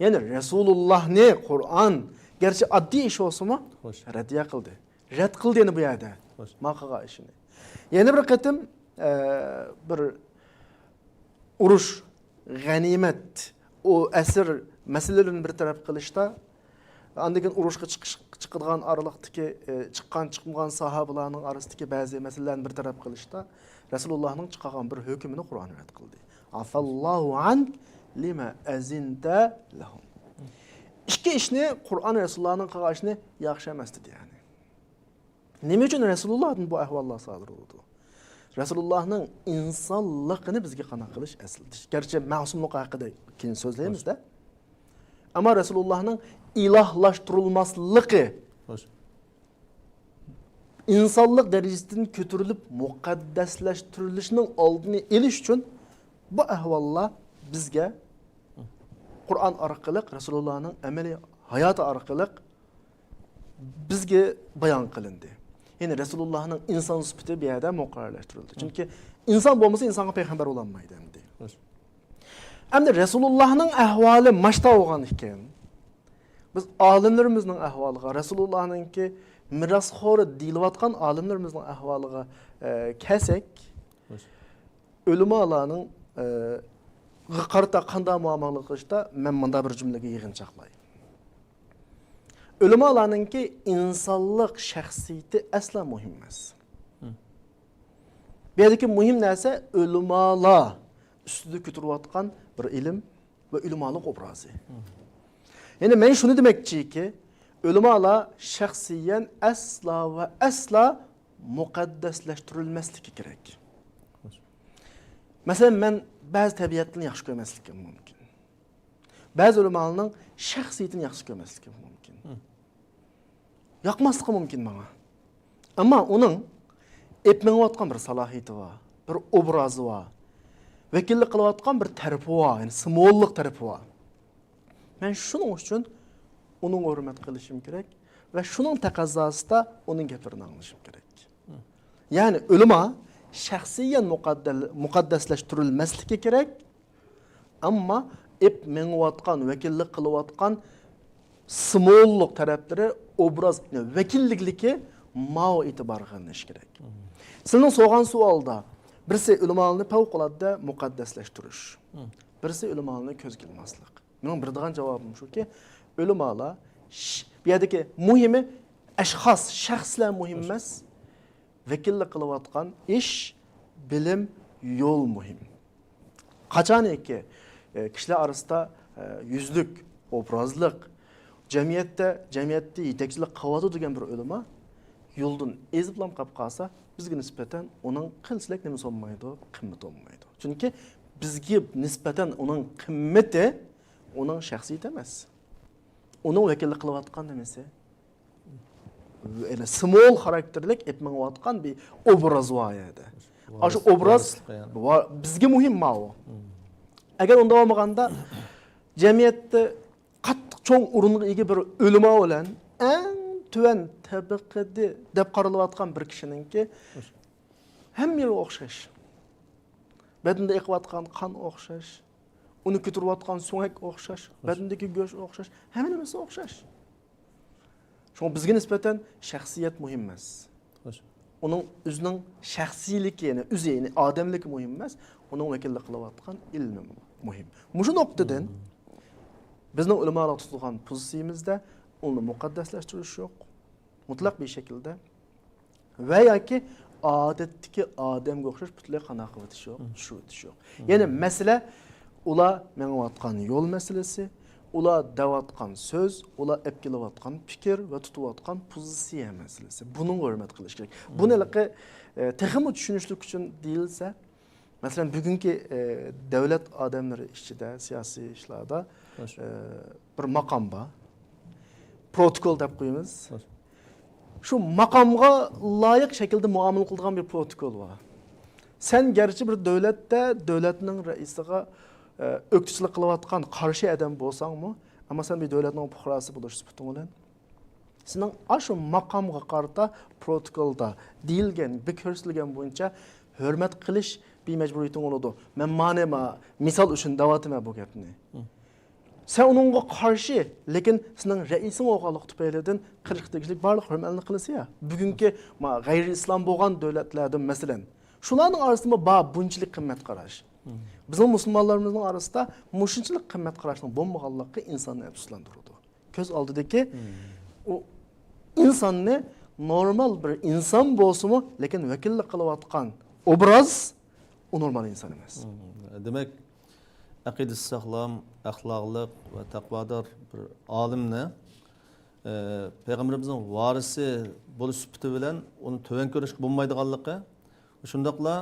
يەنى رەسۇلۇللاھنى قۇرئان گەرچە ئاددىي ئىش بولسىمۇ، رەددىيە قىلدى. رەت قىلدى يەنە بۇ يەردە. ما قىلغان ئىشىنى. يەنە بىر قېتىم، ئە، بىر ئۇرۇش، غەنىيمەت، ئۇ ئەسىر مەسىلىلىرىنى بىر تەرەپ قىلىشتا، ئاندىن كېيىن ئۇرۇشقا چىقىش، چىقىدىغان ئارىلىقتىكى، ئە، چىققان، چىقمىغان ساھابىلارنىڭ ئارىسىدىكى بەزى مەسىلىلەرنى بىر تەرەپ قىلىشتا، رەسۇلۇللاھنىڭ چىقارغان بىر ھۆكمىنى قۇرئان رەت قىلدى. ئەفەللاھۇ ئەنك لىمە ئەزىنتە لەھۇم. ئىككى ئىشنى، قۇرئان رەسۇلۇللاھنىڭ قىلغان ئىشىنى ياخشى ئەمەس دېدى، يەنى. نېمە ئۈچۈن رەسۇلۇللاھتىن بۇ ئەھۋاللار سادىر بولىدۇ؟ رەسۇلۇللاھنىڭ ئىنسانلىقىنى بىزگە قانداق قىلىش ئەسلىتىش. گەرچە مەسۇملۇق ھەققىدە كېيىن سۆزلەيمىز-دە. ئەمما رەسۇلۇللاھنىڭ ئىلاھلاشتۇرۇلماسلىقى، ئىنسانلىق دەرىجىسىدىن كۆتۈرۈلۈپ مۇقەددەسلەشتۈرۈلۈشىنىڭ ئالدىنى ئېلىش ئۈچۈن بۇ ئەھۋاللار بىزگە قۇرئان ئارقىلىق، رەسۇلۇللاھنىڭ ئەمەلىي ھاياتى ئارقىلىق بىزگە بايان قىلىندى. يەنى رەسۇلۇللاھنىڭ ئىنسان سۈپىتى بۇ يەردە مۇقەررەرلەشتۈرۈلدى. چۈنكى ئىنسان بولمىسا، ئىنسانغا پەيغەمبەر بولالمايدۇ ئەمدى. ئەمدى رەسۇلۇللاھنىڭ ئەھۋالى ماشتا بولغان ئىكەن، بىز ئالىملىرىمىزنىڭ ئەھۋالىغا، رەسۇلۇللاھنىڭكى مىراسخورى دېيىلىۋاتقان ئالىملىرىمىزنىڭ ئەھۋالىغا، ئە، كەلسەك، ئۆلىمالارنىڭ، ئە، غا قارىتا قانداق مۇئامىلە قىلىشتا مەن مۇنداق بىر جۈملىگە يىغىنچاقلاي. ئۆلىمالارنىڭكى ئىنسانلىق شەخسىيىتى ئەسلا مۇھىم ئەمەس. بۇ يەردىكى مۇھىم نەرسە ئۆلىمالار ئۈستىدە كۆتۈرۈۋاتقان بىر ئىلىم ۋە ئۆلىمالىق ئوبرازى. يەنى مەن شۇنى دېمەكچىكى، ئۆلىمالار شەخسىيەن ئەسلا ۋە ئەسلا مۇقەددەسلەشتۈرۈلمەسلىكى كېرەك. مەسىلەن، مەن بەزى تەبىئەتلەرنى ياخشى كۆرمەسلىكىم مۇمكىن. بەزى ئۆلىمالارنىڭ شەخسىيىتىنى ياخشى كۆرمەسلىكىم مۇمكىن. ياقماسلىقى مۇمكىن ماڭا. ئەمما ئۇنىڭ ئېلىپ مېڭىۋاتقان بىر سالاھىيىتى بار، بىر ئوبرازى بار، ۋەكىللىك قىلىۋاتقان بىر تەرىپى بار، يەنى سىمۋوللۇق تەرىپى بار. مەن شۇنىڭ ئۈچۈن ئۇنىڭغا ھۆرمەت قىلىشىم كېرەك ۋە شۇنىڭ تەقەززاسىدا ئۇنىڭ گەپلىرىنى ئاڭلىشىم كېرەك. يەنى ئۆلىما شەخسىيەن مۇقەددەل-، مۇقەددەسلەشتۈرۈلمەسلىكى كېرەك، ئەمما ئېلىپ مېڭىۋاتقان، ۋەكىللىك قىلىۋاتقان سىمۋوللۇق تەرەپلىرى، ئوبراز، ۋەكىللىكلىكى ماۋۇ ئېتىبارغا ئېلىنىشى كېرەك. سىلىنىڭ سورىغان سوئالدا، بىرسى ئۆلىمالارنى پەۋقۇلئاددە مۇقەددەسلەشتۈرۈش، بىرسى ئۆلىمالارنى كۆزگە ئىلماسلىق. مېنىڭ بېرىدىغان جاۋابىم شۇكى، ئۆلىمالار، ش-، بۇ يەردىكى مۇھىمى ئەشخاس، شەخسلەر مۇھىم ئەمەس. ۋەكىللىك قىلىۋاتقان ئىش، بىلىم، يول مۇھىم. قاچانكى، ئە، كىشىلەر ئارىسىدا، ئە، يۈزلۈك، ئوبرازلىق، جەمئىيەتتە، جەمئىيەتتە يېتەكچىلىك قىلىۋاتىدۇ دېگەن بىر ئۆلىما يولدىن ئېزىپلام قاپ قالسا، بىزگە نىسبەتەن ئۇنىڭ قىلچىلىك نېمىسى بولمايدۇ، قىممىتى بولمايدۇ. چۈنكى بىزگە نىسبەتەن ئۇنىڭ قىممىتى ئۇنىڭ شەخسىيىتى ئەمەس. ئۇنىڭ ۋەكىللىك قىلىۋاتقان نېمىسى؟ يەنى سىمۋول خاراكتېرلىك ئېلىپ مېڭىۋاتقان بىر ئوبرازى بار يەردە. ئاشۇ ئوبراز ۋارىسلىقى يەنى. ۋا-، بىزگە مۇھىم ماۋۇ. ئەگەر ئۇنداق بولمىغاندا، جەمئىيەتتە قاتتىق چوڭ ئورۇنغا ئىگە بىر ئۆلىما بىلەن ئەڭ تۆۋەن تەبىقىدە دەپ قارىلىۋاتقان بىر كىشىنىڭكى ھەممە يېرى ئوخشاش. بەدىنىدە ئېقىۋاتقان قان ئوخشاش. ئۇنى كۆتۈرۈۋاتقان سۆڭەك ئوخشاش. بەدىنىدىكى گۆش ئوخشاش. ھەممە نېمىسى ئوخشاش. شۇڭا بىزگە نىسبەتەن شەخسىيەت مۇھىم ئەمەس. ئۇنىڭ ئۆزىنىڭ شەخسىيلىكى، يەنى ئۆزى، يەنى ئادەملىكى مۇھىم ئەمەس. ئۇنىڭ ۋەكىللىك قىلىۋاتقان ئىلمى مۇھىم. مۇشۇ نۇقتىدىن بىزنىڭ ئۆلىمالارغا تۇتۇلغان پوزىتسىيىمىزدە ئۇنى مۇقەددەسلەشتۈرۈش يوق. مۇتلەق بىر شەكىلدە ۋە ياكى ئادەتتىكى ئادەمگە ئوخشاش پۈتۈنلەي قانداق قىلىۋېتىش يوق، چۈشۈرۈۋېتىش يوق. يەنى مەسىلە ئۇلار مېڭىۋاتقان يول مەسىلىسى، ئۇلار دەۋاتقان سۆز، ئۇلار ئەپ كېلىۋاتقان پىكىر ۋە تۇتۇۋاتقان پوزىتسىيە مەسىلىسى. بۇنىڭغا ھۆرمەت قىلىش كېرەك. بۇنى ھېلىقى، ئە، تېخىمۇ چۈشىنىشلىك ئۈچۈن دېيىلسە، مەسىلەن، بۈگۈنكى، ئە، دۆلەت ئادەملىرى ئىچىدە، سىياسىي ئىشلاردا، ئە، بىر ماقام بار. پروتوكول دەپ قويىمىز. شۇ ماقامغا لايىق شەكىلدە مۇئامىلە قىلىدىغان بىر پروتوكول بار. سەن گەرچە بىر دۆلەتتە دۆلەتنىڭ رەئىسىغا، ئە، ئۆكتىچىلىك قىلىۋاتقان قارشى ئادەم بولساڭمۇ، ئەمما سەن بىر دۆلەتنىڭ پۇقراسى بولۇش سۈپىتىڭ بىلەن، سېنىڭ ئاشۇ ماقامغا قارىتا پروتوكولدا دېيىلگەن، بىر كۆرسىتىلگەن بويىچە ھۆرمەت قىلىش بىر مەجبۇرىيىتىڭ بولىدۇ. مەن مانا، ما-، مىسال ئۈچۈن دەۋاتىمەن بۇ گەپنى. سەن ئۇنىڭغا قارشى، لېكىن سېنىڭ رەئىسىڭ بولغانلىقى تۈپەيلىدىن قىلىشقا تېگىشلىك بارلىق ھۆرمەتنى قىلىسەن يا. بۈگۈنكى، ما-، غەيرىي ئىسلام بولغان دۆلەتلەردىن، مەسىلەن، شۇلارنىڭ ئارىسىدىمۇ بار بۇنچىلىك قىممەت قاراش. بىزنىڭ مۇسۇلمانلىرىمىزنىڭ ئارىسىدا مۇشۇنچىلىك قىممەت قاراشنىڭ بولمىغانلىقى ئىنساننى ئەپسۇسلاندۇرىدۇ. كۆز ئالدىدىكى ئۇ ئىنساننى نورمال بىر ئىنسان بولسىمۇ، لېكىن ۋەكىللىك قىلىۋاتقان ئوبراز ئۇ نورمال ئىنسان ئەمەس. دېمەك، ئەقىدىسى ساغلام، ئەخلاقلىق ۋە تەقۋادار بىر ئالىمنى، ئە، پەيغەمبىرىمىزنىڭ ۋارىسى بولۇش سۈپىتى بىلەن ئۇنى تۆۋەن كۆرۈشكە بولمايدىغانلىقى، شۇنداقلا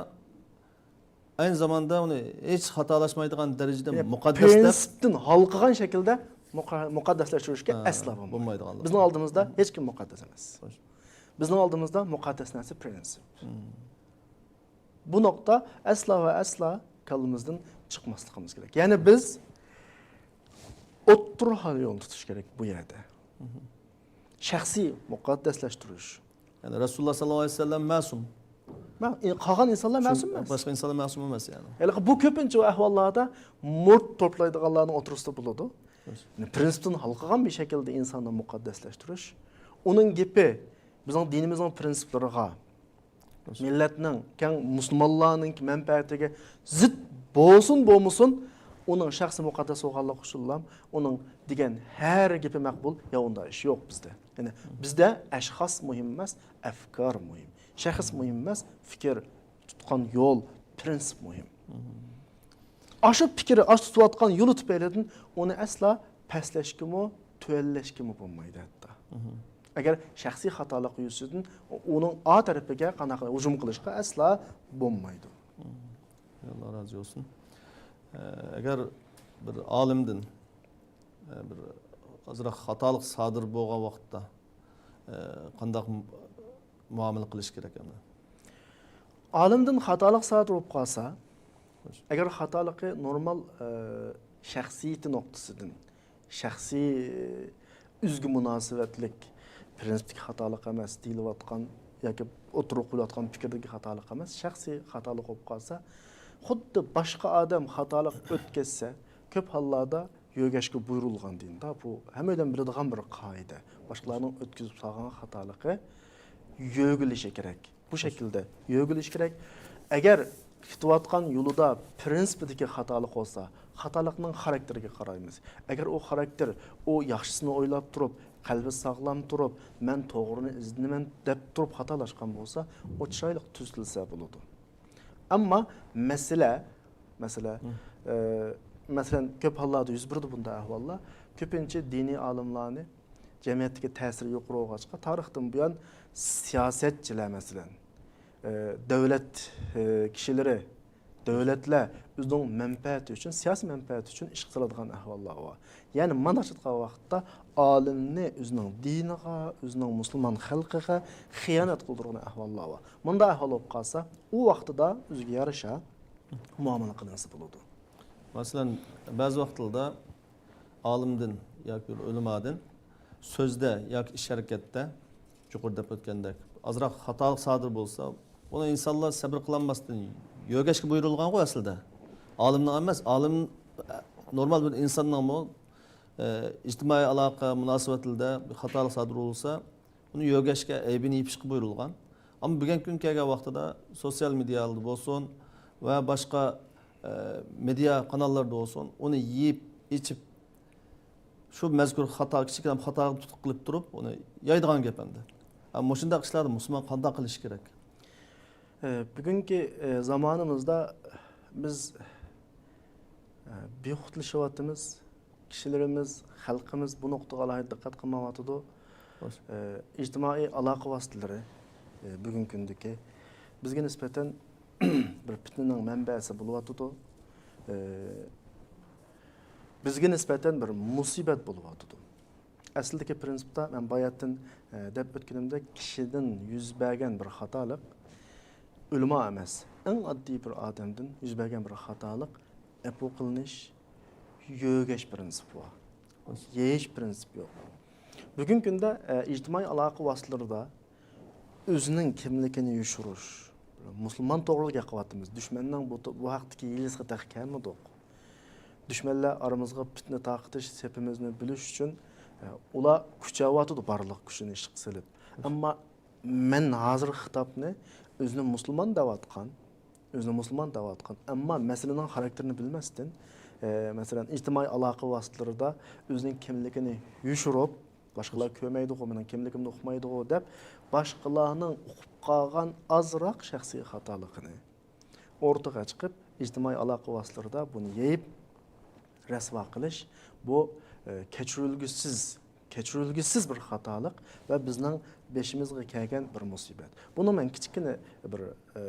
ئەينى زاماندا ئۇنى ھېچ خاتالاشمايدىغان دەرىجىدە يەنى مۇقەددەس دەپ پرىنسىپتىن ھالقىغان شەكىلدە مۇقا-، مۇقەددەسلەشتۈرۈشكە ھە، ئەسلا بولمايدۇ. بولمايدىغانلىقى. بىزنىڭ ئالدىمىزدا ھېچكىم مۇقەددەس ئەمەس. خوش. بىزنىڭ ئالدىمىزدا مۇقەددەس نەرسە پرىنسىپ. بۇ نۇقتا ئەسلا ۋە ئەسلا كاللىمىزدىن چىقماسلىقىمىز كېرەك. يەنى بىز ئوتتۇرا يول تۇتۇش كېرەك بۇ يەردە. شەخسىي مۇقەددەسلەشتۈرۈش. يەنى رەسۇلۇللا ساللاللاھۇ ئەلەيھى ۋەسەللەم مەسۇم. مە-، قالغان ئىنسانلار مەسۇم ئەمەس. باشقا ئىنسانلار مەسۇم ئەمەس يەنى. ھېلىقى بۇ كۆپىنچە ئەھۋاللاردا مۇرت توپلايدىغانلارنىڭ ئوتتۇرىسىدا بولىدۇ. يەنى پرىنسىپتىن ھالقىغان بىر شەكىلدە ئىنساننى مۇقەددەسلەشتۈرۈش. ئۇنىڭ گېپى بىزنىڭ دىنىمىزنىڭ پرىنسىپلىرىغا، مىللەتنىڭ، كەڭ مۇسۇلمانلارنىڭ مەنپەئەتىگە زىت بولسۇن بولمىسۇن، ئۇنىڭ شەخسىي مۇقەددەس بولغانلىقى ئۈچۈنلا ئۇنىڭ دېگەن ھەر گېپى مەقبۇل، يا ئۇنداق ئىش يوق بىزدە. يەنى بىزدە ئەشخاس مۇھىم ئەمەس، ئەفكار مۇھىم. شەخس مۇھىم ئەمەس، پىكىر، تۇتقان يول، پرىنسىپ مۇھىم. ئاشۇ پىكرى، ئاشۇ تۇتۇۋاتقان يولى تۈپەيلىدىن ئۇنى ئەسلا پەسلەشكىمۇ، تۆۋەنلەشكىمۇ بولمايدۇ ھەتتا. ئەگەر شەخسىي خاتالىق يۈزىسىدىن ئۇنىڭ ئا تەرىپىگە قانداق ھۇجۇم قىلىشقا ئەسلا بولمايدۇ. ئاللا رازى بولسۇن. ئە، ئەگەر بىر ئالىمدىن، ئە، بىر ئازراق خاتالىق سادىر بولغان ۋاقىتتا، ئە، قانداق مۇ-، مۇئامىلە قىلىش كېرەك ئەمدى؟ ئالىمدىن خاتالىق سادىر بولۇپ قالسا، ئەگەر خاتالىقى نورمال، ئە، شەخسىيىتى نۇقتىسىدىن، شەخسىي، ئە، ئۆزىگە مۇناسىۋەتلىك پرىنسىپتىكى خاتالىق ئەمەس، دېيىلىۋاتقان ياكى ئوتتۇرىغا قويۇلۇۋاتقان پىكىردىكى خاتالىق ئەمەس، شەخسىي خاتالىق بولۇپ قالسا، خۇددى باشقا ئادەم خاتالىق ئۆتكەزسە، كۆپ ھاللاردا يۆگەشكە بۇيرۇلغان دىندا. بۇ ھەممە ئادەم بىلىدىغان بىر قائىدە. باشقىلارنىڭ ئۆتكۈزۈپ سالغان خاتالىقى يۆگىلىشى كېرەك. بۇ شەكىلدە يۆگىلىشى كېرەك. ئەگەر كېتىۋاتقان يولىدا پرىنسىپىدىكى خاتالىق بولسا، خاتالىقنىڭ خاراكتېرىگە قارايمىز. ئەگەر ئۇ خاراكتېر، ئۇ ياخشىسىنى ئويلاپ تۇرۇپ، قەلبى ساغلام تۇرۇپ، مەن توغرىنى ئىزدىنىمەن دەپ تۇرۇپ خاتالاشقان بولسا، ئۇ چىرايلىق تۈزىتىلسە بولىدۇ. ئەمما مەسىلە، مەسىلە، ئە، مەسىلەن، كۆپ ھاللاردا يۈز بېرىدۇ بۇنداق ئەھۋاللار. كۆپىنچە دىنىي ئالىملارنى جەمئىيەتتىكى تەسىرى يۇقىرى بولغاچقا، تارىختىن بۇيان سىياسەتچىلەر، مەسىلەن، ئە، دۆلەت، ئە، كىشىلىرى، دۆلەتلەر ئۆزىنىڭ مەنپەئەتى ئۈچۈن، سىياسىي مەنپەئەتى ئۈچۈن ئىش قىلىدىغان ئەھۋاللار بار. يەنى مانا شۇنداق ۋاقىتتا ئالىمنى ئۆزىنىڭ دىنىغا، ئۆزىنىڭ مۇسۇلمان خەلقىگە خىيانەت قىلدۇرغان ئەھۋاللار بار. مۇنداق ئەھۋال بولۇپ قالسا، ئۇ ۋاقتىدا ئۆزىگە يارىشا مۇئامىلە قىلىنسا بولىدۇ. مەسىلەن، بەزى ۋاقىتلاردا ئالىمدىن ياكى بىر ئۆلىمادىن سۆزدە ياكى ئىش ھەرىكەتتە، يۇقىرىدا دەپ ئۆتكەندەك، ئازراق خاتالىق سادىر بولسا، ئۇنى ئىنسانلار سەبرى قىلالماستىن يۆگەشكە بۇيرۇلغانغۇ ئەسلىدە. ئالىمنىڭ ئەمەس، ئالىم، نورمال بىر ئىنساننىڭمۇ، ئە، ئىجتىمائىي ئالاقە مۇناسىۋەتلىرىدە بىر خاتالىق سادىر بولسا، ئۇنى يۆگەشكە، ئەيىبىنى يېپىشقا بۇيرۇلغان. ئەمما بۈگۈنكى كۈنگە كەلگەن ۋاقتىدا سوتسىيال مېدىيالاردا بولسۇن ۋە باشقا، ئە، مېدىيا قاناللىرىدا بولسۇن، ئۇنى يېيىپ، ئېچىپ، شۇ مەزكۇر خاتا، كىچىككىنە خاتاغا تۇتۇق قىلىپ تۇرۇپ، ئۇنى يايىدىغان گەپ ئەمدى. ھە، مۇشۇنداق ئىشلاردا مۇسۇلمان قانداق قىلىشى كېرەك؟ ئە، بۈگۈنكى، ئە، زامانىمىزدا بىز، ئە، بىخۇدلىشىۋاتىمىز. كىشىلىرىمىز، خەلقىمىز بۇ نۇقتىغا ئالاھىدە دىققەت قىلمايۋاتىدۇ. خوش. ئە، ئىجتىمائىي ئالاقە ۋاسىتىلىرى، ئە، بۈگۈنكى كۈندىكى بىزگە نىسبەتەن بىر پىتنىنىڭ مەنبەسى بولۇۋاتىدۇ. ئە، بىزگە نىسبەتەن بىر مۇسىبەت بولۇۋاتىدۇ. ئەسلىدىكى پرىنسىپتا مەن باياتىن، ئە، دەپ ئۆتكىنىمدەك، كىشىدىن يۈز بەرگەن بىر خاتالىق، ئۆلىما ئەمەس، ئەڭ ئاددىي بىر ئادەمدىن يۈز بەرگەن بىر خاتالىق، ئەپۇ قىلىنىش، يۆگەش پرىنسىپى بار. يېيىش پرىنسىپى يوق. بۈگۈنكى كۈندە، ئە، ئىجتىمائىي ئالاقە ۋاسىتىلىرىدا ئۆزىنىڭ كىملىكىنى يوشۇرۇش. مۇسۇلمان توغرىلىق گەپ قىلىۋاتىمىز. دۈشمەننىڭ بۇ، بۇ ھەقتىكى يېزىسىغا تېخى كەلمىدۇق. دۈشمەنلەر ئارىمىزغا پىتنە تارقىتىش، سېپىمىزنى بۆلۈش ئۈچۈن، ئە، ئۇلار كۈچەۋاتىدۇ بارلىق كۈچىنى ئىشقا سېلىپ. ئەمما مەن ھازىر خىتابنى ئۆزىنى مۇسۇلمان دەۋاتقان، ئۆزىنى مۇسۇلمان دەۋاتقان، ئەمما مەسىلىنىڭ خاراكتېرىنى بىلمەستىن، ئە، مەسىلەن، ئىجتىمائىي ئالاقە ۋاسىتىلىرىدا ئۆزىنىڭ كىملىكىنى يوشۇرۇپ، باشقىلار كۆرمەيدىغۇ، مېنىڭ كىملىكىمنى ئۇقمايدىغۇ دەپ، باشقىلارنىڭ ئۇقۇپ قالغان ئازراق شەخسىي خاتالىقىنى ئوتتۇرىغا چىقىپ، ئىجتىمائىي ئالاقە ۋاسىتىلىرىدا بۇنى يېيىپ، رەسۋا قىلىش، بۇ، ئە، كەچۈرۈلگۈسىز، كەچۈرۈلگۈسىز بىر خاتالىق ۋە بىزنىڭ بېشىمىزغا كەلگەن بىر مۇسىبەت. بۇنى مەن كىچىككىنە بىر، ئە،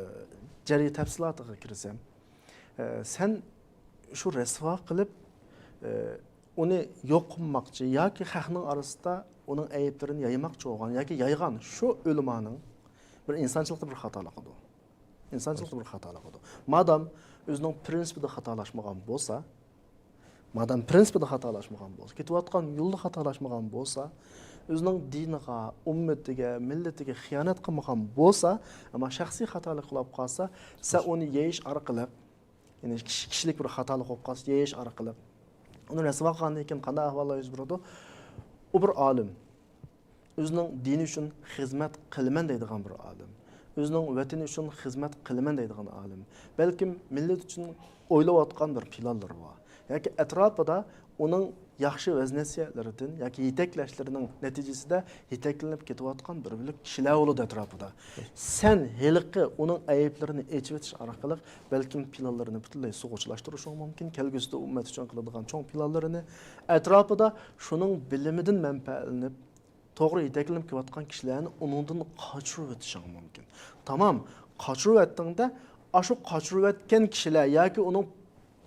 جەريان تەپسىلاتىغا كىرسەم، ئە، سەن شۇ رەسۋا قىلىپ، ئە، ئۇنى يوق قىلماقچى ياكى خەقنىڭ ئارىسىدا ئۇنىڭ ئەيىبلىرىنى يايماقچى بولغان ياكى يايغان شۇ ئۆلىمانىڭ بىر ئىنسانچىلىقتا بىر خاتالىقىدۇر. ئىنسانچىلىقتا بىر خاتالىقىدۇر. مادام ئۆزىنىڭ پرىنسىپىدا خاتالاشمىغان بولسا، مادام پرىنسىپىدا خاتالاشمىغان بولسا، كېتىۋاتقان يولدا خاتالاشمىغان بولسا، ئۆزىنىڭ دىنىغا، ئۈممىتىگە، مىللىتىگە خىيانەت قىلمىغان بولسا، ئەمما شەخسىي خاتالىق قىلىپ قالسا، سەن ئۇنى يېيىش ئارقىلىق، يەنى كىشى-، كىشىلىك بىر خاتالىق بولۇپ قالسا، يېيىش ئارقىلىق ئۇنى رەسۋا قىلغاندىن كېيىن قانداق ئەھۋاللار يۈز بېرىدۇ؟ ئۇ بىر ئالىم. ئۆزىنىڭ دىنى ئۈچۈن خىزمەت قىلىمەن دەيدىغان بىر ئالىم، ئۆزىنىڭ ۋەتىنى ئۈچۈن خىزمەت قىلىمەن دەيدىغان ئالىم، بەلكىم مىللەت ئۈچۈن ئويلاۋاتقان بىر پىلانلىرى بار ياكى ئەتراپىدا ئۇنىڭ ياخشى ۋەز-نەسىھەتلىرىدىن ياكى يېتەكلەشلىرىنىڭ نەتىجىسىدە يېتەكلىنىپ كېتىۋاتقان بىر بۆلەك كىشىلەر بولىدۇ ئەتراپىدا. سەن ھېلىقى ئۇنىڭ ئەيىبلىرىنى ئېچىۋېتىش ئارقىلىق بەلكىم پىلانلىرىنى پۈتۈنلەي سۇغا چىلاشتۇرۇشۇڭ مۇمكىن، كەلگۈسىدە ئۈممەت ئۈچۈن قىلىدىغان چوڭ پىلانلىرىنى. ئەتراپىدا شۇنىڭ بىلىمىدىن مەنپەئەتلىنىپ، توغرا يېتەكلىنىپ كېلىۋاتقان كىشىلەرنى ئۇنىڭدىن قاچۇرۇۋېتىشىڭ مۇمكىن. تامام، قاچۇرۇۋەتتىڭدە، ئاشۇ قاچۇرۇۋەتكەن كىشىلەر ياكى ئۇنىڭ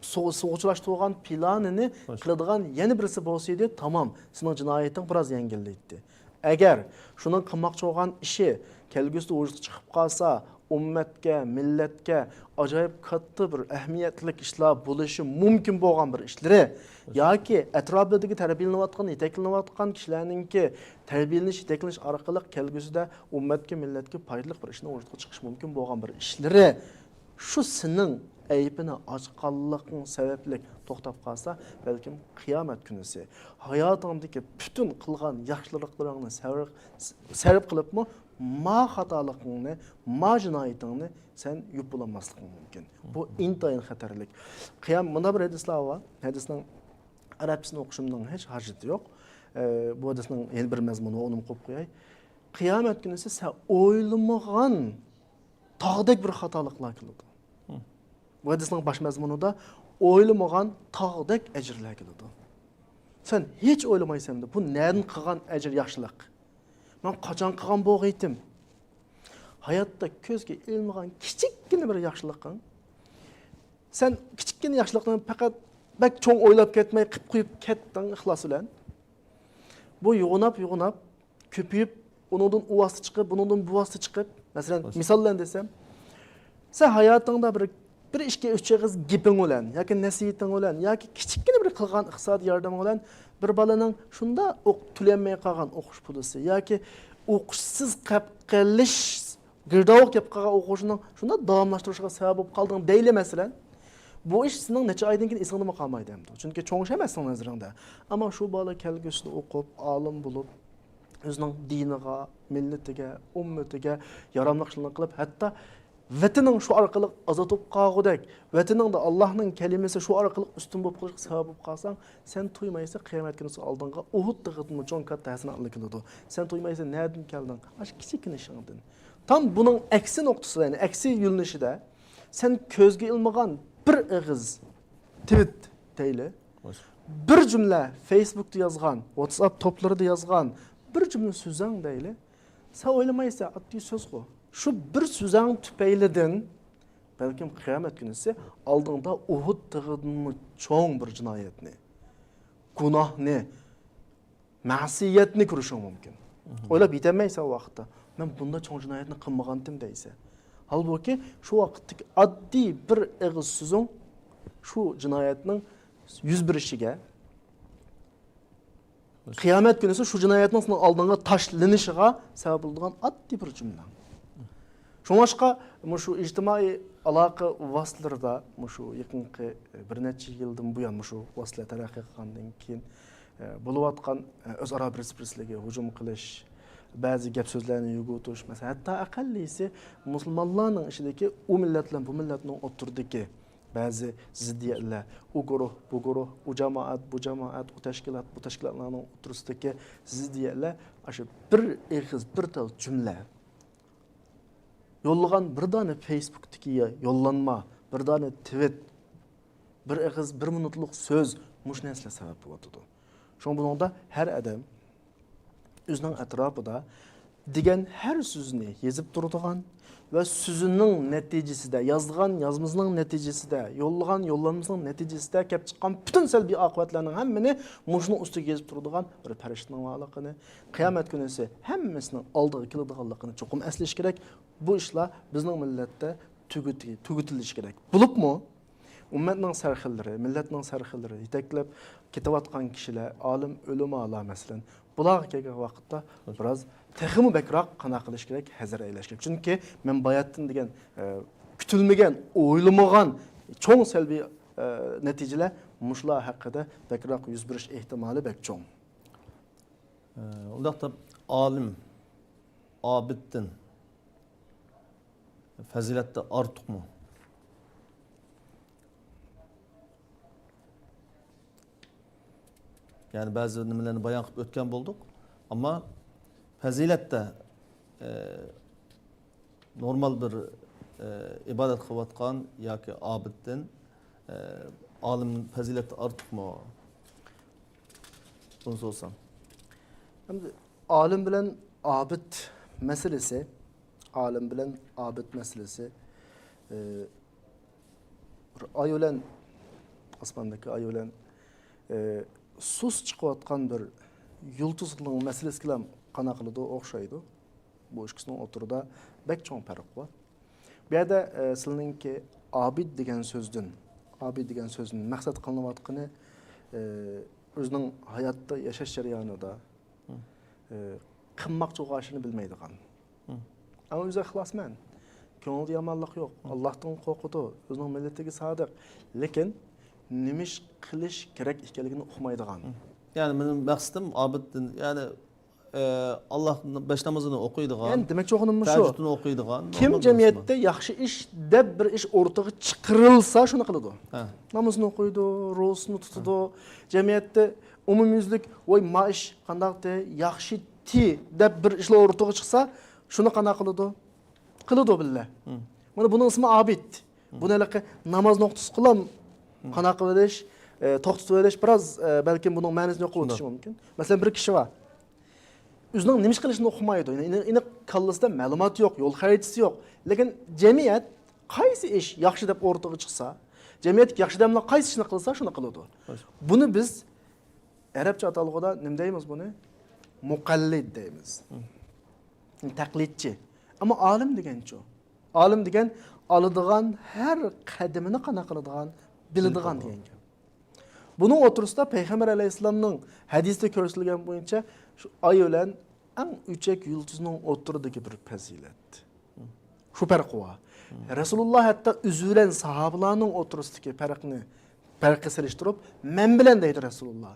سۇ-، سۇغا چىلاشتۇرغان پىلانىنى قىلىدىغان يەنە بىرسى بولسىدى، تامام، سېنىڭ جىنايىتىڭ بىراز يەڭگىللەيتتى. ئەگەر شۇنىڭ قىلماقچى بولغان ئىشى كەلگۈسىدە ۋۇجۇدقا چىقىپ قالسا، ئۈممەتكە، مىللەتكە ئاجايىپ كاتتا بىر ئەھمىيەتلىك ئىشلار بولۇشى مۇمكىن بولغان بىر ئىشلىرى ياكى ئەتراپىدىكى تەربىيەلىنىۋاتقان، يېتەكلىنىۋاتقان كىشىلەرنىڭكى تەربىيەلىنىش، يېتەكلىنىش ئارقىلىق كەلگۈسىدە ئۈممەتكە، مىللەتكە پايدىلىق بىر ئىشنىڭ ۋۇجۇدقا چىقىشى مۇمكىن بولغان بىر ئىشلىرى شۇ سېنىڭ ئەيىبىنى ئاچقانلىقىڭ سەۋەبلىك توختاپ قالسا، بەلكىم قىيامەت كۈنىسى ھاياتىڭدىكى پۈتۈن قىلغان ياخشىلىقلىرىڭنى سەۋر-، سەرپ قىلىپمۇ ما خاتالىقىڭنى، ما جىنايىتىڭنى سەن يۇيۇپ بولالماسلىقىڭ مۇمكىن. بۇ ئىنتايىن خەتەرلىك. قىيام-، مۇنداق بىر ھەدىسلەر بار. ھەدىسنىڭ ئەرەبچىسىنى ئوقۇشۇمنىڭ ھېچ ھاجىتى يوق. ئە، بۇ ھەدىسنىڭ يەنە بىر مەزمۇنى بار، ئۇنىمۇ قويۇپ قوياي. قىيامەت كۈنىسى سەن ئويلىمىغان تاغدەك بىر خاتالىقلار كېلىدۇ. بۇ ھەدىسنىڭ باش مەزمۇنىدا ئويلىمىغان تاغدەك ئەجىرلەر كېلىدۇ. سەن ھېچ ئويلىمايسەن، بۇ نەدىن قىلغان ئەجىر ياخشىلىق؟ مەن قاچان قىلغان بولغىيتىم؟ ھاياتتا كۆزگە ئىلمىغان كىچىككىنە بىر ياخشىلىقىڭ. سەن كىچىككىنە ياخشىلىقنى پەقەت بەك چوڭ ئويلاپ كەتمەي قىپ قويۇپ كەتتىڭ ئىخلاس بىلەن. بۇ يوغىناپ، يوغىناپ، كۆپىيىپ، ئۇنىڭدىن ئۇ ۋاسىتە چىقىپ، بۇنىڭدىن بۇ ۋاسىتە چىقىپ، مەسىلەن، مىسال بىلەن دېسەم، سەن ھاياتىڭدا بىر، بىر ئىككى، ئۈچ ئېغىز گېپىڭ بىلەن ياكى نەسىھىتىڭ بىلەن ياكى كىچىككىنە بىر قىلغان ئىقتىسادىي ياردىمىڭ بىلەن بىر بالىنىڭ شۇنداق ئوق-، تۆلىيەلمەي قالغان ئوقۇش پۇلىسى ياكى ئوقۇشسىز قېلىپ قېلىش، گىرداۋۇق كېلىپ قالغان ئوقۇشىنىڭ شۇنداق داۋاملاشتۇرۇشىغا سەۋەب بولۇپ قالدىڭ دەيلى، مەسىلەن. بۇ ئىش سېنىڭ نەچچە ئايدىن كېيىن ئېسىڭدىمۇ قالمايدۇ ئەمدى. چۈنكى چوڭ ئىش ئەمەس سېنىڭ نەزىرىڭدە. ئەمما شۇ بالا كەلگۈسىدە ئوقۇپ، ئالىم بولۇپ، ئۆزىنىڭ دىنىغا، مىللىتىگە، ئۈممىتىگە ياراملىق ئىشلارنى قىلىپ، ھەتتا ۋەتىنىڭ شۇ ئارقىلىق ئازاد بولۇپ قالغۇدەك، ۋەتىنىڭدە ئاللاھنىڭ كەلىمىسى شۇ ئارقىلىق ئۈستۈن بولۇپ قېلىشقا سەۋەب بولۇپ قالساڭ، سەن تۇيمايسەن، قىيامەت كۈنىسى ئالدىڭغا ئۇھۇد تېغىدىنمۇ چوڭ كاتتا ھەسەناتلار كېلىدۇ. سەن تۇيمايسەن، نەدىن كەلدىڭ؟ ئاشۇ كىچىككىنە ئىشىڭدىن. تام بۇنىڭ ئەكسى نۇقتىسىدا، يەنى ئەكسى يۆنىلىشىدە، سەن كۆزگە ئىلمىغان بىر ئېغىز تۋىت دەيلى، بىر جۈملە فېيسبۇكتا يازغان، ۋاتساپ توپلىرىدا يازغان بىر جۈملە سۆزۈڭ دەيلى، سەن ئويلىمايسەن، ئاددىي سۆزغۇ. شۇ بىر سۆزۈڭ تۈپەيلىدىن بەلكىم قىيامەت كۈنىسى ئالدىڭدا ئۇھۇد تېغىدىنمۇ چوڭ بىر جىنايەتنى، گۇناھنى، مەسىيەتنى كۆرۈشۈڭ مۇمكىن. ئويلاپ يېتەلمەيسەن ئۇ ۋاقىتتا. مەن بۇنداق چوڭ جىنايەتنى قىلمىغانتىم دەيسەن. ھالبۇكى، شۇ ۋاقىتتىكى ئاددىي بىر ئېغىز سۆزۈڭ شۇ جىنايەتنىڭ يۈز بېرىشىگە، قىيامەت كۈنىسى شۇ جىنايەتنىڭ سېنىڭ ئالدىڭغا تاشلىنىشىغا سەۋەب بولىدىغان ئاددىي بىر جۈملە. شۇڭلاشقا، مۇشۇ ئىجتىمائىي ئالاقە ۋاسىتىلىرىدا مۇشۇ يېقىنقى بىر نەچچە يىلدىن بۇيان، مۇشۇ ۋاسىتىلەر تەرەققىي قىلغاندىن كېيىن، ئە، بولۇۋاتقان، ئە، ئۆزئارا بىرسى-بىرسىگە ھۇجۇم قىلىش، بەزى گەپ-سۆزلەرنى يۈگۈرتۈش، مەسىلەن، ھەتتا ئەقەللىسى مۇسۇلمانلارنىڭ ئىچىدىكى ئۇ مىللەت بىلەن بۇ مىللەتنىڭ ئوتتۇرىدىكى بەزى زىددىيەتلەر، ئۇ گۇرۇھ، بۇ گۇرۇھ، ئۇ جامائەت، بۇ جامائەت، ئۇ تەشكىلات، بۇ تەشكىلاتلارنىڭ ئوتتۇرىسىدىكى زىددىيەتلەر ئاشۇ بىر ئېغىز، بىر تال جۈملە، يوللىغان بىر دانە فېيسبۇكتىكى يوللانما، بىر دانە تىۋىت، بىر ئېغىز، بىر مىنۇتلۇق سۆز، مۇشۇ نەرسىلەر سەۋەب بولۇۋاتىدۇ. شۇڭا بۇنىڭدا ھەر ئادەم ئۆزىنىڭ ئەتراپىدا دېگەن ھەر سۆزىنى يېزىپ تۇرىدىغان ۋە سۆزىنىڭ نەتىجىسىدە، يازغان يازمىسىنىڭ نەتىجىسىدە، يوللىغان يوللانمىسىنىڭ نەتىجىسىدە كەپ چىققان پۈتۈن سەلبىي ئاقىۋەتلەرنىڭ ھەممىنى مۇشۇنىڭ ئۈستىگە يېزىپ تۇرىدىغان بىر پەرىشتىنىڭ بارلىقىنى، قىيامەت كۈنىسى ھەممىسىنىڭ ئالدىغا كېلىدىغانلىقىنى چوقۇم ئەسلىشى كېرەك. بۇ ئىشلار بىزنىڭ مىللەتتە تۈگىتى-، تۈگىتىلىشى كېرەك. بولۇپمۇ ئۈممەتنىڭ سەرخىللىرى، مىللەتنىڭ سەرخىللىرى، يېتەكلەپ كېتىۋاتقان كىشىلەر، ئالىم، ئۆلىمالار، مەسىلەن، بۇلارغا كەلگەن ۋاقىتتا بىراز تېخىمۇ بەكرەك قانداق قىلىش كېرەك، ھەزەر ئەيلەش كېرەك. چۈنكى مەن باياتتىن دېگەن، ئە، كۈتۈلمىگەن، ئويلىمىغان چوڭ سەلبىي، ئە، نەتىجىلەر مۇشۇلار ھەققىدە بەكرەك يۈز بېرىش ئېھتىمالى بەك چوڭ. ئە، ئۇنداقتا ئالىم، ئابىدتىن پەزىلەتتە ئارتۇقمۇ؟ يەنى بەزى نېمىلەرنى بايان قىلىپ ئۆتكەن بولدۇق. ئەمما پەزىلەتتە، ئە، نورمال بىر، ئە، ئىبادەت قىلىۋاتقان ياكى ئابىدتىن، ئە، ئالىم پەزىلەتتە ئارتۇقمۇ؟ بۇنى سورىسام. ئەمدى ئالىم بىلەن ئابىد مەسىلىسى، ئالىم بىلەن ئابىد مەسىلىسى، ئى، بىر ئاي بىلەن، ئاسماندىكى ئاي بىلەن، ئى، سۇس چىقىۋاتقان بىر يۇلتۇزنىڭ مەسىلىسىگىلا قانا قىلىدۇ، ئوخشايدۇ. بۇ ئىككىسىنىڭ ئوتتۇرىدا بەك چوڭ پەرق بار. بۇ يەردە، ئە، سىلىنىڭكى ئابىد دېگەن سۆزدىن، ئابىد دېگەن سۆزدىن مەقسەت قىلىنىۋاتقىنى، ئە، ئۆزىنىڭ ھاياتتا ياشاش جەريانىدا، مم. ئە، قىلماقچى بولغان ئىشىنى بىلمەيدىغان. مم. ئەمما ئۆزى ئىخلاسمەن. كۆڭلىدە يامانلىق يوق. مم. ئاللاھتىن قورقىدۇ. ئۆزىنىڭ مىللىتىگە سادىق. لېكىن نېمە ئىش قىلىش كېرەك ئىكەنلىكىنى ئۇقمايدىغان. مم. يەنى مېنىڭ مەقسىتىم ئابىدتىن، يەنى ئاللاھ بەش نامىزىنى ئوقۇيدىغان، يەنى دېمەكچى بولغىنىم مۇشۇ. تەھەججۇدنى ئوقۇيدىغان، كىم نورمال جەمئىيەتتە مۇسۇلمان. ياخشى ئىش دەپ بىر ئىش ئورتىغا چىقىرىلسا، شۇنى قىلىدۇ. ھە. نامىزىنى ئوقۇيدۇ، روزىسىنى تۇتىدۇ. ھە. جەمئىيەتتە ئومۇميۈزلۈك، ۋاي، ما ئىش قانداقتى، ياخشىتى دەپ بىر ئىشلار ئورتىغا چىقسا، شۇنى قانداق قىلىدۇ؟ قىلىدۇ بىللە. ھە. مانا بۇنىڭ ئىسمى ئابىد. بۇنى ھېلىقى ناماز نۇقتىسى قىلام، قانا قىلىۋېلىش، ئە، توختىتىۋېلىش، بىراز، ئە، بەلكىم بۇنىڭ مەنىسىنى يوق قىلىۋېتىشى مۇمكىن. مەسىلەن، بىر كىشى بار. ئۆزىنىڭ نېمە ئىش قىلىشىنى ئۇقمايدۇ. يەنى ئېنىق، ئېنىق كاللىسىدا مەلۇماتى يوق، يول خەرىتىسى يوق. لېكىن جەمئىيەت قايسى ئىش ياخشى دەپ ئورتىغا چىقسا، جەمئىيەتتىكى ياخشى ئادەملەر قايسى ئىشنى قىلسا، شۇنى قىلىدۇ. بۇنى بىز ئەرەبچە ئاتالغۇدا نېمە دەيمىز بۇنى؟ مۇقەللىد دەيمىز. تەقلىدچى. ئەمما ئالىم دېگەنچۇ؟ ئالىم دېگەن ئالىدىغان ھەر قەدىمىنى قانا قىلىدىغان، بىلىدىغان دېگەن گەپ. بۇنىڭ ئوتتۇرىسىدا پەيغەمبەر ئەلەيھىسسالامنىڭ ھەدىستە كۆرسىتىلگەن بويىچە شۇ ئاي بىلەن ئەڭ ئۆچەك يۇلتۇزنىڭ ئوتتۇرىدىكى بىر پەزىلەت. شۇ پەرقى بار. رەسۇلۇللا ھەتتا ئۆزى بىلەن ساھابىلارنىڭ ئوتتۇرىسىدىكى پەرقنى، پەرققە سېلىشتۇرۇپ، مەن بىلەن دەيدۇ رەسۇلۇللا.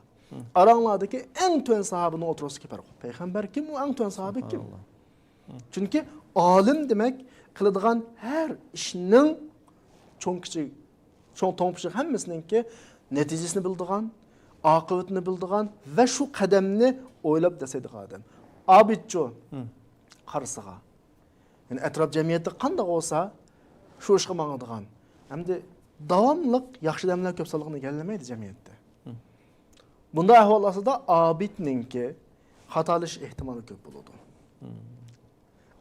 ئاراڭلاردىكى ئەڭ تۆۋەن ساھابىنىڭ ئوتتۇرىسىدىكى پەرق. پەيغەمبەر كىم، ئۇ ئەڭ تۆۋەن ساھابە كىم؟ سۇبھاناللا. چۈنكى ئالىم دېمەك، قىلىدىغان ھەر ئىشنىڭ چوڭ كىچىك، چوڭ توڭ پىشىق ھەممىسىنىڭكى نەتىجىسىنى بىلىدىغان، ئاقىۋىتىنى بىلىدىغان ۋە شۇ قەدەمنى ئويلاپ دەسسەيدىغان ئادەم. ئابىدچۇ؟ قارىسىغا. يەنى ئەتراپ جەمئىيەتتە قانداق بولسا، شۇ ئىشقا ماڭىدىغان. ئەمدى داۋاملىق ياخشى ئادەملەر كۆپ سانلىقىنى ئىگىلىمەيدۇ جەمئىيەتتە. بۇنداق ئەھۋال ئاستىدا ئابىدنىڭكى خاتالىشىش ئېھتىمالى كۆپ بولىدۇ.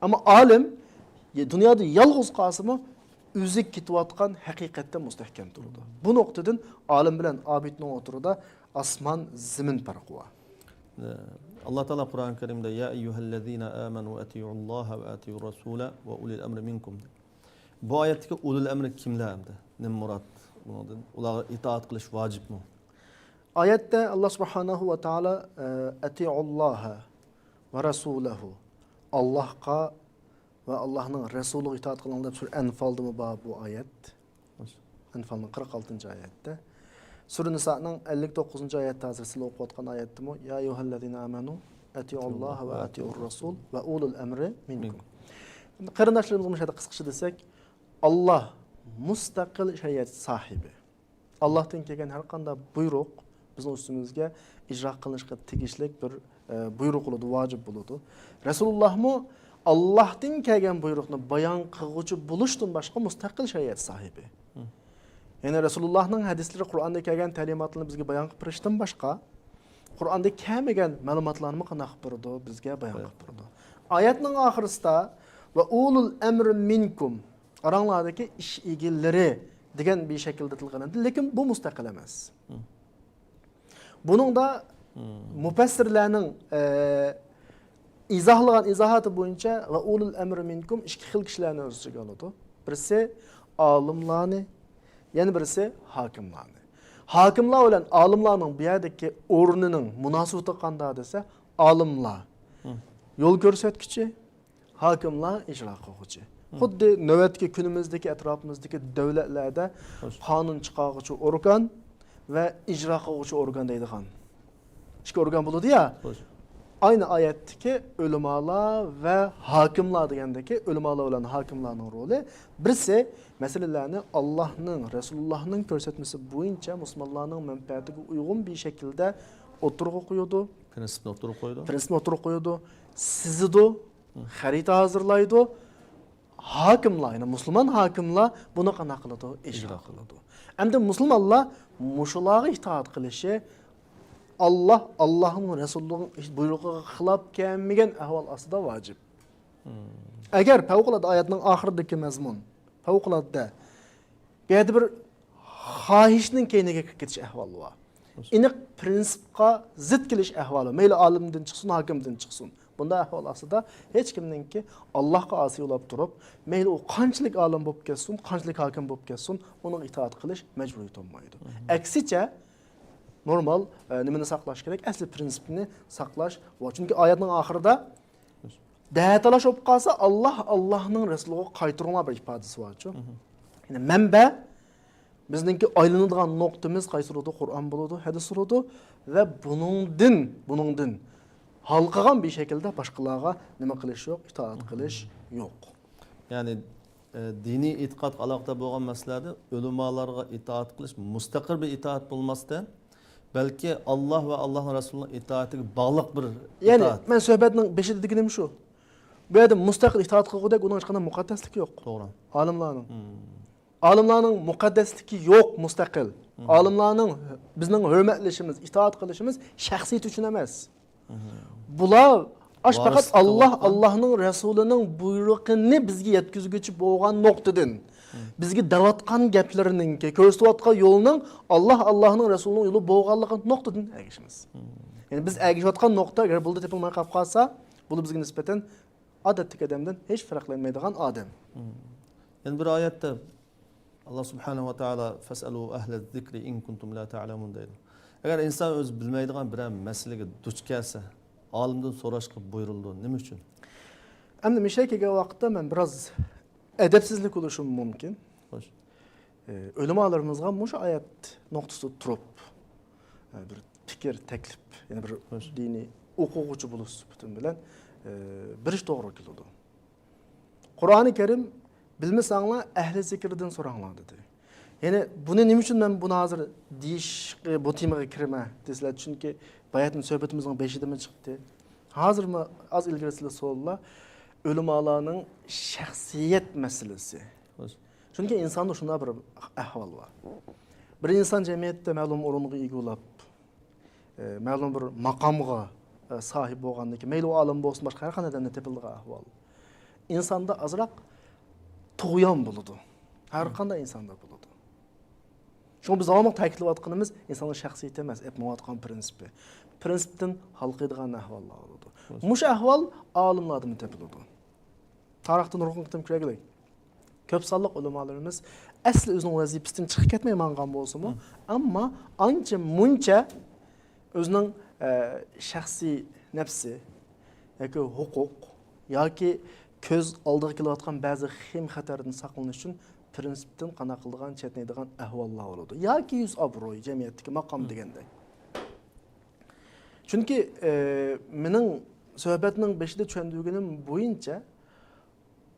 ئەمما ئالىم، يە-، دۇنيادا يالغۇز قالسىمۇ، ئۆزى كېتىۋاتقان ھەقىقەتتە مۇستەھكەم تۇرىدۇ. بۇ نۇقتىدىن ئالىم بىلەن ئابىدنىڭ ئوتتۇرىدا ئاسمان، زېمىن پەرقى بار. ئاللا تائالا قۇرئان كەرىمدە، يا أيها الذين آمنوا أطيعوا الله وأطيعوا الرسول وأولي الأمر منكم. بۇ ئايەتتىكى ئۇلۇل ئەمرى كىملەر ئەمدى؟ نېمە مۇراد بۇنىڭدىن؟ ئۇلارغا ئىتائەت قىلىش ۋاجىپمۇ؟ ئايەتتە ئاللا سۇبھانەھۇ ۋە تائالا، ئە، «ئەتىئۇللاھە ۋە رەسۇلەھۇ»، ئاللاھقا ۋە ئاللاھنىڭ رەسۇلىغا ئىتائەت قىلىڭ دەپ سۈرە ئەنفالدىمۇ بار بۇ ئايەت. ئەنفالنىڭ قىرىق ئالتىنچى ئايەتتە. سۈرە نىسانىڭ ئەللىك توققۇزىنچى ئايەتتە، ھازىر سىلەر ئوقۇۋاتقان ئايەتتىمۇ، «يا ئەييۇھەللەزىنە ئامەنۇ ئەتىئۇللاھە ۋە ئەتىئۇر رەسۇل ۋە ئۇلۇل ئەمرى مىنكۇم.» قېرىنداشلىرىمىزغا مۇشۇ يەردە قىسقىچە دېسەك، ئاللا مۇستەقىل شەرىئەت ساھىبى. ئاللاھتىن كەلگەن ھەر قانداق بۇيرۇق بىزنىڭ ئۈستىمىزگە ئىجرا قىلىنىشقا تېگىشلىك بىر، ئە، بۇيرۇق بولىدۇ، ۋاجىپ بولىدۇ. رەسۇلۇللاھمۇ ئاللاھتىن كەلگەن بۇيرۇقنى بايان قىلغۇچى بولۇشتىن باشقا مۇستەقىل شەرىئەت ساھىبى. يەنى رەسۇلۇللاھنىڭ ھەدىسلىرى، قۇرئاندا كەلگەن تەلىماتلىرىنى بىزگە بايان قىلىپ بېرىشتىن باشقا، قۇرئاندا كەلمىگەن مەلۇماتلارنىمۇ قانداق قىلىپ بېرىدۇ؟ بىزگە بايان قىلىپ بېرىدۇ. ئايەتنىڭ ئاخىرىسىدا «ۋە ئۇلۇل ئەمرى مىنكۇم»، ئاراڭلاردىكى ئىش ئىگىلىرى دېگەن بىر شەكىلدە تىلغا ئېلىندى. لېكىن بۇ مۇستەقىل ئەمەس. بۇنىڭدا مۇپەسسىرلەرنىڭ، ئە، ئىزاھلىغان ئىزاھاتى بويىچە «ۋە ئۇلۇل ئەمرى مىنكۇم» ئىككى خىل كىشىلەرنى ئۆز ئىچىگە ئالىدۇ. بىرسى ئالىملارنى، يەنە بىرسى ھاكىملارنى. ھاكىملار بىلەن ئالىملارنىڭ بۇ يەردىكى ئورنىنىڭ مۇناسىۋىتى قانداق دېسە، ئالىملار يول كۆرسەتكۈچى، ھاكىملار ئىجرا قىلغۇچى. خۇددى نۆۋەتتىكى كۈنىمىزدىكى ئەتراپىمىزدىكى دۆلەتلەردە قانۇن چىقارغۇچى ئورگان ۋە ئىجرا قىلغۇچى ئورگان دەيدىغان ئىككى ئورگان بولىدۇ يا. ئاينى ئايەتتىكى ئۆلىمالار ۋە ھاكىملار دېگەندىكى ئۆلىمالار بىلەن ھاكىملارنىڭ رولى، بىرسى مەسىلىلەرنى ئاللاھنىڭ، رەسۇلۇللاھنىڭ كۆرسەتمىسى بويىچە مۇسۇلمانلارنىڭ مەنپەئەتىگە ئۇيغۇن بىر شەكىلدە ئوتتۇرىغا قويىدۇ. پرىنسىپنى ئوتتۇرىغا قويىدۇ. پرىنسىپنى ئوتتۇرىغا قويىدۇ. سىزىدۇ، خەرىتە ھازىرلايدۇ. ھاكىملار، يەنى مۇسۇلمان ھاكىملار بۇنى قانداق قىلىدۇ؟ ئىجرا قىلىدۇ. ئەمدى مۇسۇلمانلار مۇشۇلارغا ئىتائەت قىلىشى ئاللا، ئاللانىڭ رەسۇلىنىڭ بۇيرۇقىغا خىلاپ كەلمىگەن ئەھۋال ئاستىدا ۋاجىپ. ئەگەر پەۋقۇلئاددە ئايەتنىڭ ئاخىرىدىكى مەزمۇن، پەۋقۇلئاددە، بۇ يەردە بىر خاھىشنىڭ كەينىگە كىرىپ كېتىش ئەھۋالى بار. ئېنىق پرىنسىپقا زىت كېلىش ئەھۋالى. مەيلى ئالىمدىن چىقسۇن، ھاكىمدىن چىقسۇن. بۇنداق ئەھۋال ئاستىدا ھېچكىمنىڭكى ئاللاھقا ئاسىي بولاپ تۇرۇپ، مەيلى ئۇ قانچىلىك ئالىم بولۇپ كەتسۇن، قانچىلىك ھاكىم بولۇپ كەتسۇن، ئۇنىڭغا ئىتائەت قىلىش مەجبۇرىيىتى بولمايدۇ. ئەكسىچە، نورمال، ئە، نېمىنى ساقلاش كېرەك؟ ئەسلى پرىنسىپنى ساقلاش. ۋە چۈنكى ئايەتنىڭ ئاخىرىدا دەتالاش بولۇپ قالسا، ئاللا، ئاللانىڭ رەسۇلىغا قايتۇرۇڭلار بىر ئىپادىسى بارچۇ. يەنى مەنبە، بىزنىڭكى ئايلىنىدىغان نۇقتىمىز قايسى بولىدۇ؟ قۇرئان بولىدۇ، ھەدىس بولىدۇ. ۋە بۇنىڭدىن، بۇنىڭدىن ھالقىغان بىر شەكىلدە باشقىلارغا نېمە قىلىش يوق؟ ئىتائەت قىلىش يوق. يەنى، ئە، دىنىي ئېتىقادقا ئالاقىدار بولغان مەسىلىلەردە ئۆلىمالارغا ئىتائەت قىلىش مۇستەقىل بىر ئىتائەت بولماستىن، بەلكى ئاللا ۋە ئاللانىڭ رەسۇلىنىڭ ئىتائىتىگە باغلىق بىر يەنى، ئىتائەت. مەن سۆھبەتنىڭ بېشىدا دېگىنىم شۇ. بۇ يەردە مۇستەقىل ئىتائەت قىلغۇدەك ئۇنىڭ ھېچقانداق مۇقەددەسلىكى يوق. توغرا. ئالىملارنىڭ. ئالىملارنىڭ مۇقەددەسلىكى يوق، مۇستەقىل. ئالىملارنىڭ بىزنىڭ ھۆرمەتلىشىمىز، ئىتائەت قىلىشىمىز شەخسىيىتى ئۈچۈن ئەمەس. بۇلار ئاش پەقەت ۋاسىتە ئاللا، قىلىۋاتقان. ئاللانىڭ رەسۇلىنىڭ بۇيرۇقىنى بىزگە يەتكۈزگۈچى بولغان نۇقتىدىن، بىزگە دەۋاتقان گەپلىرىنىڭكى، كۆرسىتىۋاتقان يولىنىڭ ئاللا، ئاللانىڭ رەسۇلىنىڭ يولى بولغانلىقى نۇقتىدىن ئەگىشىمىز. يەنى بىز ئەگىشىۋاتقان نۇقتا ئەگەر بۇلدا تېپىلماي قاپ قالسا، بۇلار بىزگە نىسبەتەن ئادەتتىكى ئادەمدىن ھېچ پەرقلەنمەيدىغان ئادەم. يەنە بىر ئايەتتە ئاللا سۇبھانەھۇ ۋە تائالا «فەسئەلۇ ئەھلە زىكرى ئىن كۇنتۇم لا تەئلەمۇن» دەيدۇ. ئەگەر ئىنسان ئۆزى بىلمەيدىغان بىرەر مەسىلىگە دۇچ كەلسە، ئالىمدىن سوراشقا بۇيرۇلىدۇ. نېمە ئۈچۈن؟ ئەمدى مۇشۇ يەرگە كەلگەن ۋاقىتتا مەن بىراز ئەدەپسىزلىك بولۇشۇم مۇمكىن. خوش. ئۆلىمالىرىمىزغا مۇشۇ ئايەت نۇقتىسىدا تۇرۇپ، بىر پىكىر، تەكلىپ، يەنى بىر دىنىي ئوقۇغۇچى بولۇش سۈپىتىم بىلەن، بېرىش توغرا كېلىدۇ. قۇرئانى كەرىم، «بىلمىسەڭلار، ئەھلى زىكىردىن سوراڭلار» دېدى. يەنى بۇنى نېمە ئۈچۈن مەن بۇنى ھازىر دېيىش، بۇ تېمىغا كىرىمەن دېسىلەر، چۈنكى باياتىن سۆھبىتىمىزنىڭ بېشىدىمۇ چىقتى. ھازىرمۇ ئاز ئىلگىرى سىلەر سورىدىلار، ئۆلىمالارنىڭ شەخسىيەت مەسىلىسى. چۈنكى ئىنساندا شۇنداق بىر ئەھۋال بار. بىر ئىنسان جەمئىيەتتە مەلۇم ئورۇنغا ئىگە بولاپ، ئە، مەلۇم بىر ماقامغا، ئە، ساھىب بولغاندىن كېيىن، مەيلى ئۇ ئالىم بولسۇن، باشقا ھەر قانداق ئادەمدە تېپىلىدىغان ئەھۋال. ئىنساندا ئازراق تۇغيان بولىدۇ. ھەر قانداق ئىنساندا بولىدۇ. شۇڭا بىز داۋاملىق تەكىتلەۋاتقىنىمىز ئىنساننىڭ شەخسىيىتى ئەمەس، ئەپ ماڭىۋاتقان پرىنسىپى. پرىنسىپتىن ھالقىيدىغان ئەھۋاللار بولىدۇ. مۇشۇ ئەھۋال ئالىملاردىمۇ تېپىلىدۇ. تارىختا نۇرغۇن قېتىم كۆرگىلى. كۆپ سانلىق ئۆلىمالىرىمىز ئەسلى ئۆزىنىڭ ۋەزىپىسىدىن چىقىپ كەتمەي ماڭغان بولسىمۇ، ئەمما ئانچە مۇنچە ئۆزىنىڭ، ئە، شەخسىي نەپسى ياكى ھوقۇق ياكى كۆز ئالدىغا كېلىۋاتقان بەزى خېم-خەتەردىن ساقلىنىش ئۈچۈن پىرىنسىپتىن قانداق قىلىدىغان، چەتنەيدىغان ئەھۋاللار بولىدۇ. ياكى يۈز ئابرۇي، جەمئىيەتتىكى ماقام دېگەندەك. چۈنكى، ئە، مېنىڭ سۆھبەتنىڭ بېشىدا چۈشەندۈرگىنىم بويىچە،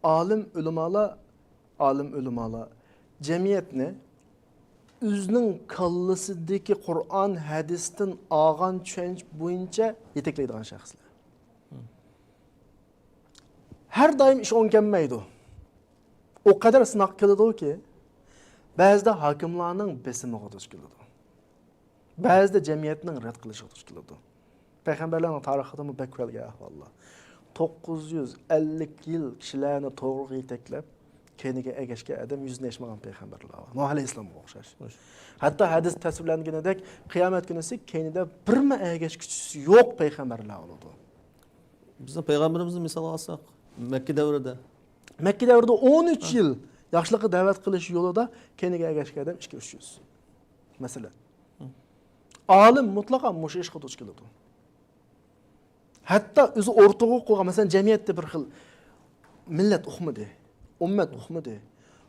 ئالىم ئۆلىمالار، ئالىم ئۆلىمالار جەمئىيەتنى ئۆزىنىڭ كاللىسىدىكى قۇرئان، ھەدىستىن ئالغان چۈشەنچە بويىچە يېتەكلەيدىغان شەخسلەر. ھەر دائىم ئىش ئوڭ كەلمەيدۇ. ئۇ قەدەر سىناق كېلىدۇكى، بەزىدە ھاكىملارنىڭ بېسىمىغا دۇچ كېلىدۇ. بەزىدە جەمئىيەتنىڭ رەت قىلىشىغا دۇچ كېلىدۇ. پەيغەمبەرلەرنىڭ تارىخىدىمۇ بەك كۆرۈلگەن ئەھۋاللار. توققۇز يۈز ئەللىك يىل كىشىلەرنى توغرىغا يېتەكلەپ، كەينىگە ئەگەشكەن ئادەم يۈزىنى ئېچمىغان پەيغەمبەرلەر بار. نۇھ ئەلەيھىسسالامغا ئوخشاش. خوش. ھەتتا ھەدىس تەسۋىرلەنگىنىدەك، قىيامەت كۈنىسى كەينىدە بىرمۇ ئەگەشكۈچىسى يوق پەيغەمبەرلەر بولىدۇ. بىزنىڭ پەيغەمبىرىمىزنى مىسالغا ئالساق، مەككە دەۋرىدە. مەككە دەۋرىدە ئون ئۈچ يىل ياخشىلىققا دەۋەت قىلىش يولىدا كەينىگە ئەگەشكەن ئادەم ئىككى، ئۈچ يۈز. مەسىلەن. ئالىم مۇتلەقا مۇشۇ ئىشقا دۇچ كېلىدۇ. ھەتتا ئۆزى ئورتىغا قويغان، مەسىلەن، جەمئىيەتتە بىر خىل مىللەت ئۇقمىدى، ئۈممەت ئۇقمىدى،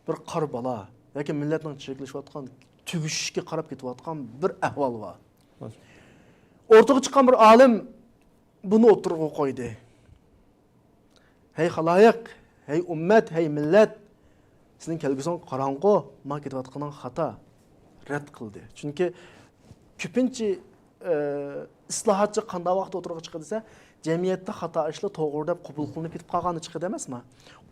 بىر قارا بالا ياكى مىللەتنىڭ چىرىكلىشىۋاتقان، تۈگىشىشكە قاراپ كېتىۋاتقان بىر ئەھۋال بار. ئورتىغا چىققان بىر ئالىم بۇنى ئوتتۇرىغا قويدى. ھەي خالايىق، ھەي ئۈممەت، ھەي مىللەت، سېنىڭ كەلگۈسىڭ قاراڭغۇ، ماڭا كېتىۋاتقىنىڭ خاتا. رەت قىلدى. چۈنكى كۆپىنچە، ئە، ئىسلاھاتچى قانداق ۋاقىتتا ئوتتۇرىغا چىقىدۇ دېسە، جەمئىيەتتە خاتا ئىشلار توغرا دەپ قوبۇل قىلىنىپ كېتىپ قالغاندا چىقىدۇ ئەمەسمۇ؟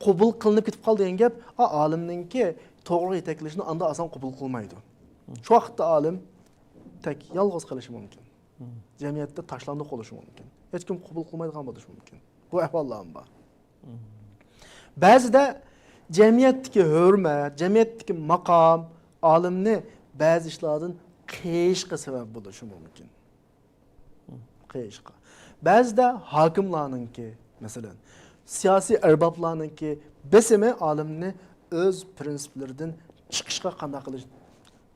قوبۇل قىلىنىپ كېتىپ قالدى دېگەن گەپ، ئا، ئالىمنىڭكى توغرا يېتەكلىشىنى ئاندا ئاسان قوبۇل قىلمايدۇ. شۇ ۋاقىتتا ئالىم تەك يالغۇز قېلىشى مۇمكىن. جەمئىيەتتە تاشلاندۇق بولۇشى مۇمكىن. ھېچكىم قوبۇل قىلمايدىغان بولۇشى مۇمكىن. بۇ ئەھۋاللارمۇ بار. بەزىدە جەمئىيەتتىكى ھۆرمەت، جەمئىيەتتىكى ماقام ئالىمنى بەزى ئىشلاردىن قېيىشقا سەۋەب بولۇشى مۇمكىن. قېيىشقا. بەزىدە ھاكىملارنىڭكى، مەسىلەن، سىياسىي ئەربابلارنىڭكى بېسىمى ئالىمنى ئۆز پىرىنسىپلىرىدىن چىقىشقا قانداق قىلىش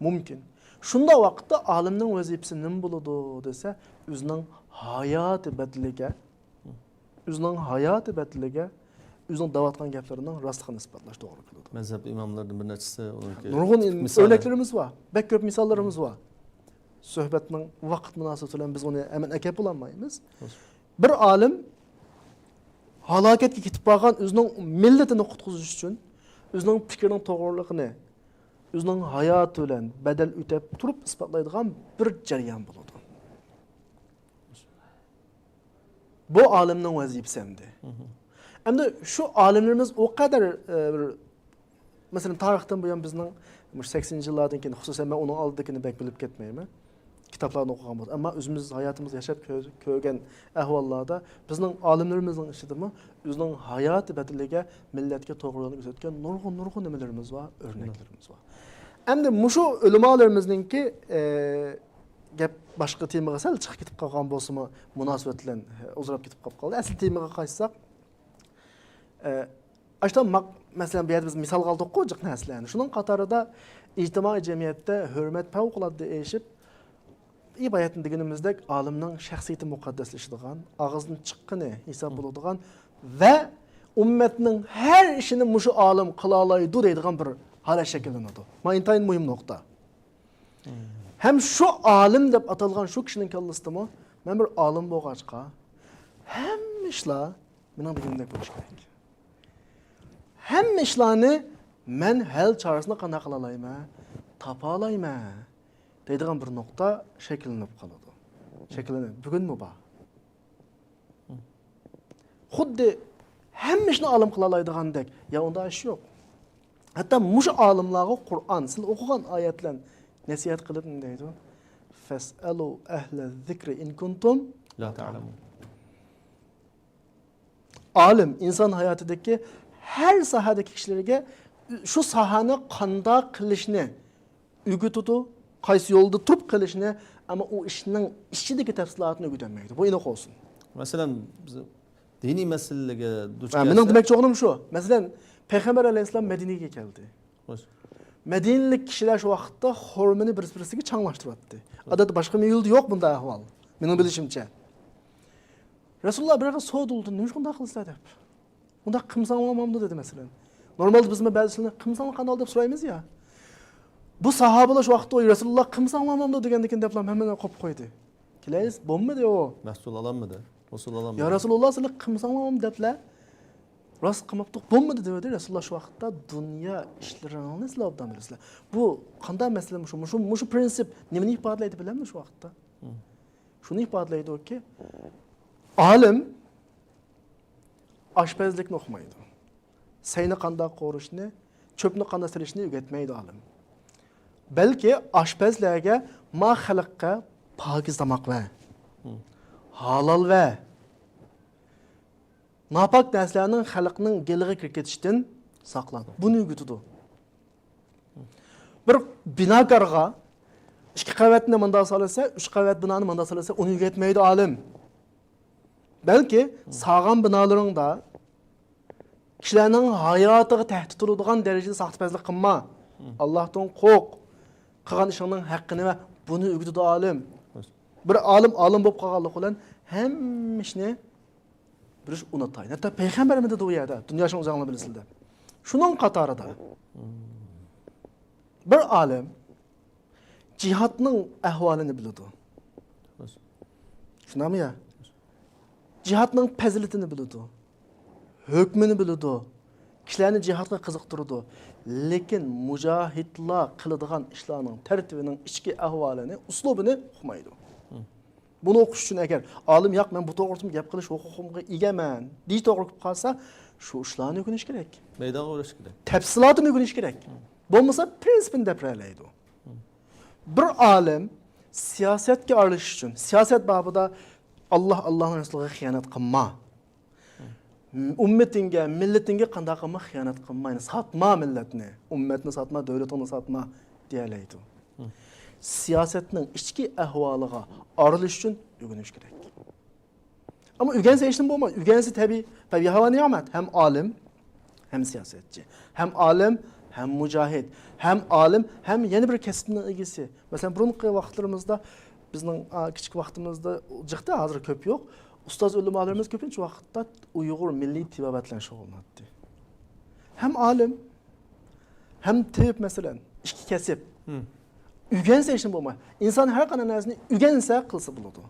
مۇمكىن؟ شۇنداق ۋاقىتتا ئالىمنىڭ ۋەزىپىسى نېمە بولىدۇ دېسە، ئۆزىنىڭ ھاياتى بەدىلىگە، ئۆزىنىڭ ھاياتى بەدىلىگە ئۆزىنىڭ دەۋاتقان گەپلىرىنىڭ راستلىقىنى ئىسپاتلاش توغرا كېلىدۇ. مەزھەپ ئىماملىرىدىن بىر نەچچىسى ئۇنىڭكى نۇرغۇن تىپىك مىسالى. ئۆرنەكلىرىمىز بار. بەك كۆپ مىساللىرىمىز بار. سۆھبەتنىڭ ۋاقىت مۇناسىۋىتى بىلەن بىز ئۇنى ھەممىنى ئەكەپ بولالمايمىز. بىر ئالىم ھالاكەتكە كېتىپ بارغان ئۆزىنىڭ مىللىتىنى قۇتقۇزۇش ئۈچۈن، ئۆزىنىڭ پىكرىنىڭ توغرىلىقىنى، ئۆزىنىڭ ھاياتى بىلەن بەدەل ئۆتەپ تۇرۇپ ئىسپاتلايدىغان بىر جەريان بولىدۇ. بۇ ئالىمنىڭ ۋەزىپىسى ئەمدى. ئەمدى شۇ ئالىملىرىمىز ئۇ قەدەر، ئە، بىر، مەسىلەن، تارىختىن بۇيان بىزنىڭ مۇشۇ سەكسىنىنچى يىللاردىن كېيىن، خۇسۇسەن، مەن ئۇنىڭ ئالدىدىكىنى بەك بىلىپ كەتمەيمەن. كىتابلارنى ئوقۇغان بولسا، ئەمما ئۆزىمىز ھاياتىمىزدا ياشاپ كۆ-، كۆرگەن ئەھۋاللاردا بىزنىڭ ئالىملىرىمىزنىڭ ئىچىدىمۇ ئۆزىنىڭ ھاياتى بەدىلىگە مىللەتكە توغرا يولنى كۆرسەتكەن نۇرغۇن، نۇرغۇن نېمىلىرىمىز بار، ئۆرنەكلىرىمىز بار. ئەمدى مۇشۇ ئۆلىمالىرىمىزنىڭكى، ئە، گەپ باشقا تېمىغا سەل چىقىپ كېتىپ قالغان بولسىمۇ، مۇناسىۋەت بىلەن، ئە، ئۇزىراپ كېتىپ قاپ قالدى. ئەسلى تېمىغا قايتساق، ئە، ئاشۇنداق ماق-، مەسىلەن، بۇ يەردە بىز مىسالغا ئالدۇققۇ جىق نەرسىلەرنى. شۇنىڭ قاتارىدا ئىجتىمائىي جەمئىيەتتە ھۆرمەت پەۋقۇلئاددە ئېشىپ، باياتىن دېگىنىمىزدەك، ئالىمنىڭ شەخسىيىتى مۇقەددەسلىشىدىغان، ئاغزىدىن چىققىنى ھېساب بولىدىغان ۋە ئۈممەتنىڭ ھەر ئىشىنى مۇشۇ ئالىم قىلالايدۇ دەيدىغان بىر ھالەت شەكىللىنىدۇ. مانا ئىنتايىن مۇھىم نۇقتا. ھەم شۇ ئالىم دەپ ئاتالغان شۇ كىشىنىڭ كاللىسىدىمۇ، مەن بىر ئالىم بولغاچقا، ھەممە ئىشلار مېنىڭ دېگىنىمدەك بولۇشى كېرەك. ھەممە ئىشلارنى مەن ھەل چارىسىنى قانداق قىلالايمەن، تاپالايمەن دەيدىغان بىر نۇقتا شەكىللىنىپ قالىدۇ. شەكىللىنىپ، بۈگۈنمۇ بار. خۇددى ھەممە ئىشنى ئالىم قىلالايدىغاندەك، يا ئۇنداق ئىش يوق. ھەتتا مۇشۇ ئالىملارغا قۇرئان، سىلەر ئوقۇغان ئايەت بىلەن نەسىھەت قىلىپ نېمە دەيدۇ؟ فەسئەلۇ ئەھلە زىكرى ئىن كۇنتۇم لا تەئلەمۇن. ئالىم ئىنسان ھاياتىدىكى ھەر ساھەدىكى كىشىلەرگە شۇ ساھەنى قانداق قىلىشنى ئۆگىتىدۇ، قايسى يولدا تۇرۇپ قىلىشنى، ئەمما ئۇ ئىشنىڭ ئىچىدىكى تەپسىلاتىنى ئۆگىتەلمەيدۇ. بۇ ئېنىق بولسۇن. مەسىلەن، بىز دىنىي مەسىلىلەرگە دۇچ ھە، مېنىڭ كەلسە دېمەكچى بولغىنىم شۇ. مەسىلەن، پەيغەمبەر ئەلەيھىسسالام مەدىنىگە كەلدى. خوش. مەدىنىلىك كىشىلەر شۇ ۋاقىتتا خورمىنى بىرسى-بىرسىگە چاڭلاشتۇراتتى. ئادەتتە باشقا مىللەتتە يوق بۇنداق ئەھۋال. مېنىڭ بىلىشىمچە. رەسۇلۇللا بىر يەرگە سودا قىلدى، نېمىشقا بۇنداق قىلىسىلەر دەپ. «ئۇنداق قىلمىساڭلار بولمامدۇ؟» دېدى مەسىلەن. نورمالدا بىزمۇ بەزىسىلەرنى «قىلمىساڭلار قانداق؟» دەپ سورايمىز يا. بۇ ساھابىلار شۇ ۋاقىتتا «ۋاي رەسۇلۇللا، قىلمىساڭلار بولمامدۇ؟» دېگەندىن كېيىن دەپلا ھەممىنى قوپۇپ قويدى. كېلەيسىز، بولمىدى ئۇ. مەھسۇل ئالالمىدى. ھوسۇل ئالالمىدى. «يا رەسۇلۇللا، سىلەر قىلمىساڭلار بولمامدۇ؟» دەپلا. «راست قىلماپتۇق، بولمىدى» دېدى. رەسۇلۇللا شۇ ۋاقىتتا «دۇنيا ئىشلىرىڭنى سىلەر ئوبدان بىلىسىلەر.» بۇ قانداق مەسىلە مۇشۇ؟ مۇشۇ، مۇشۇ پرىنسىپ نېمىنى ئىپادىلەيدۇ بىلەمدۇ شۇ ۋاقىتتا؟ شۇنى ئىپادىلەيدۇكى، ئالىم ئاشپەزلىكنى ئۇقمايدۇ. سەينى قانداق قورۇشنى، چۆپنى قانداق سېلىشنى ئۆگەتمەيدۇ ئالىم. بەلكى ئاشپەزلەرگە ما خەلققە پاكىز تاماق بەر، ھالال بەر، ناپاك نەرسىلەرنىڭ خەلقنىڭ گېلىغا كىرىپ كېتىشىدىن ساقلان. بۇنى ئۆگىتىدۇ. بىر بىناكارغا ئىككى قەۋەتنى مۇنداق سالىسا، ئۈچ قەۋەت بىنانى مۇنداق سالىسا، ئۇنى ئۆگەتمەيدۇ ئالىم. بەلكى سالغان بىنالىرىڭدا كىشىلەرنىڭ ھاياتىغا تەھدىت تۇرىدىغان دەرىجىدە ساختىپەزلىك قىلما. ئاللاھتىن قورق. قىلغان ئىشىڭنىڭ ھەققىنى بەر. بۇنى ئۆگىتىدۇ ئالىم. بىر ئالىم ئالىم بولۇپ قالغانلىقى بىلەن ھەممە ئىشنى بىر ئۇنىتاي. ھەتتا پەيغەمبەرمۇ دېدى ئۇ يەردە، دۇنيا ئىشىڭلارنى ئۆزۈڭلار بىلىسىلەر دەپ. شۇنىڭ قاتارىدا بىر ئالىم جىھادنىڭ ئەھۋالىنى بىلىدۇ. شۇنداقمۇ يا؟ جىھادنىڭ پەزىلىتىنى بىلىدۇ. ھۆكمىنى بىلىدۇ. كىشىلەرنى جىھادقا قىزىقتۇرىدۇ. لېكىن مۇجاھىدلار قىلىدىغان ئىشلارنىڭ تەرتىپىنىڭ ئىچكى ئەھۋالىنى، ئۇسلۇبىنى ئۇقمايدۇ. بۇنى ئوقۇش ئۈچۈن ئەگەر ئالىم، «ياق، مەن بۇ توغرىسىدا گەپ قىلىش ھوقۇقۇمغا ئىگىمەن» دېيى توغرا قىلىپ قالسا، شۇ ئىشلارنى ئۆگىنىش كېرەك. مەيدانغا ئۆگىنىش كېرەك. تەپسىلاتىنى ئۆگىنىش كېرەك. بولمىسا پرىنسىپىنى دەپ بېرەلەيدۇ. بىر ئالىم سىياسەتكە ئارىلىشىش ئۈچۈن، سىياسەت بابىدا «ئاللا، ئاللانىڭ رەسۇلىغا خىيانەت قىلما. ئۈممىتىڭگە، مىللىتىڭگە قانداق قىلما، خىيانەت قىلما، يەنى ساتما مىللەتنى، ئۈممەتنى ساتما، دۆلىتىڭنى ساتما» دېيەلەيدۇ. سىياسەتنىڭ ئىچكى ئەھۋالىغا ئارىلىشىش ئۈچۈن ئۆگىنىش كېرەك. ئەمما ئۆگەنسە ھېچنېمە بولمايدۇ. ئۆگەنسە تەبىئىي، تەبىئىي ھاۋا نېمەت. ھەم ئالىم، ھەم سىياسەتچى. ھەم ئالىم، ھەم مۇجاھىد. ھەم ئالىم، ھەم يەنە بىر كەسىپنىڭ ئىگىسى. مەسىلەن، بۇرۇنقى ۋاقىتلىرىمىزدا، بىزنىڭ، ئا، كىچىك ۋاقتىمىزدا جىقتى، ھازىر كۆپ يوق. ئۇستاز ئۆلىمالىرىمىز كۆپىنچە ۋاقىتتا ئۇيغۇر مىللىي تېبابەت بىلەن شۇغۇللىناتتى. ھەم ئالىم، ھەم تېبىب، مەسىلەن، ئىككى كەسىپ. ئۆگەنسە ھېچنېمە بولمايدۇ. ئىنسان ھەر قانداق نەرسىنى ئۆگەنسە قىلسا بولىدۇ.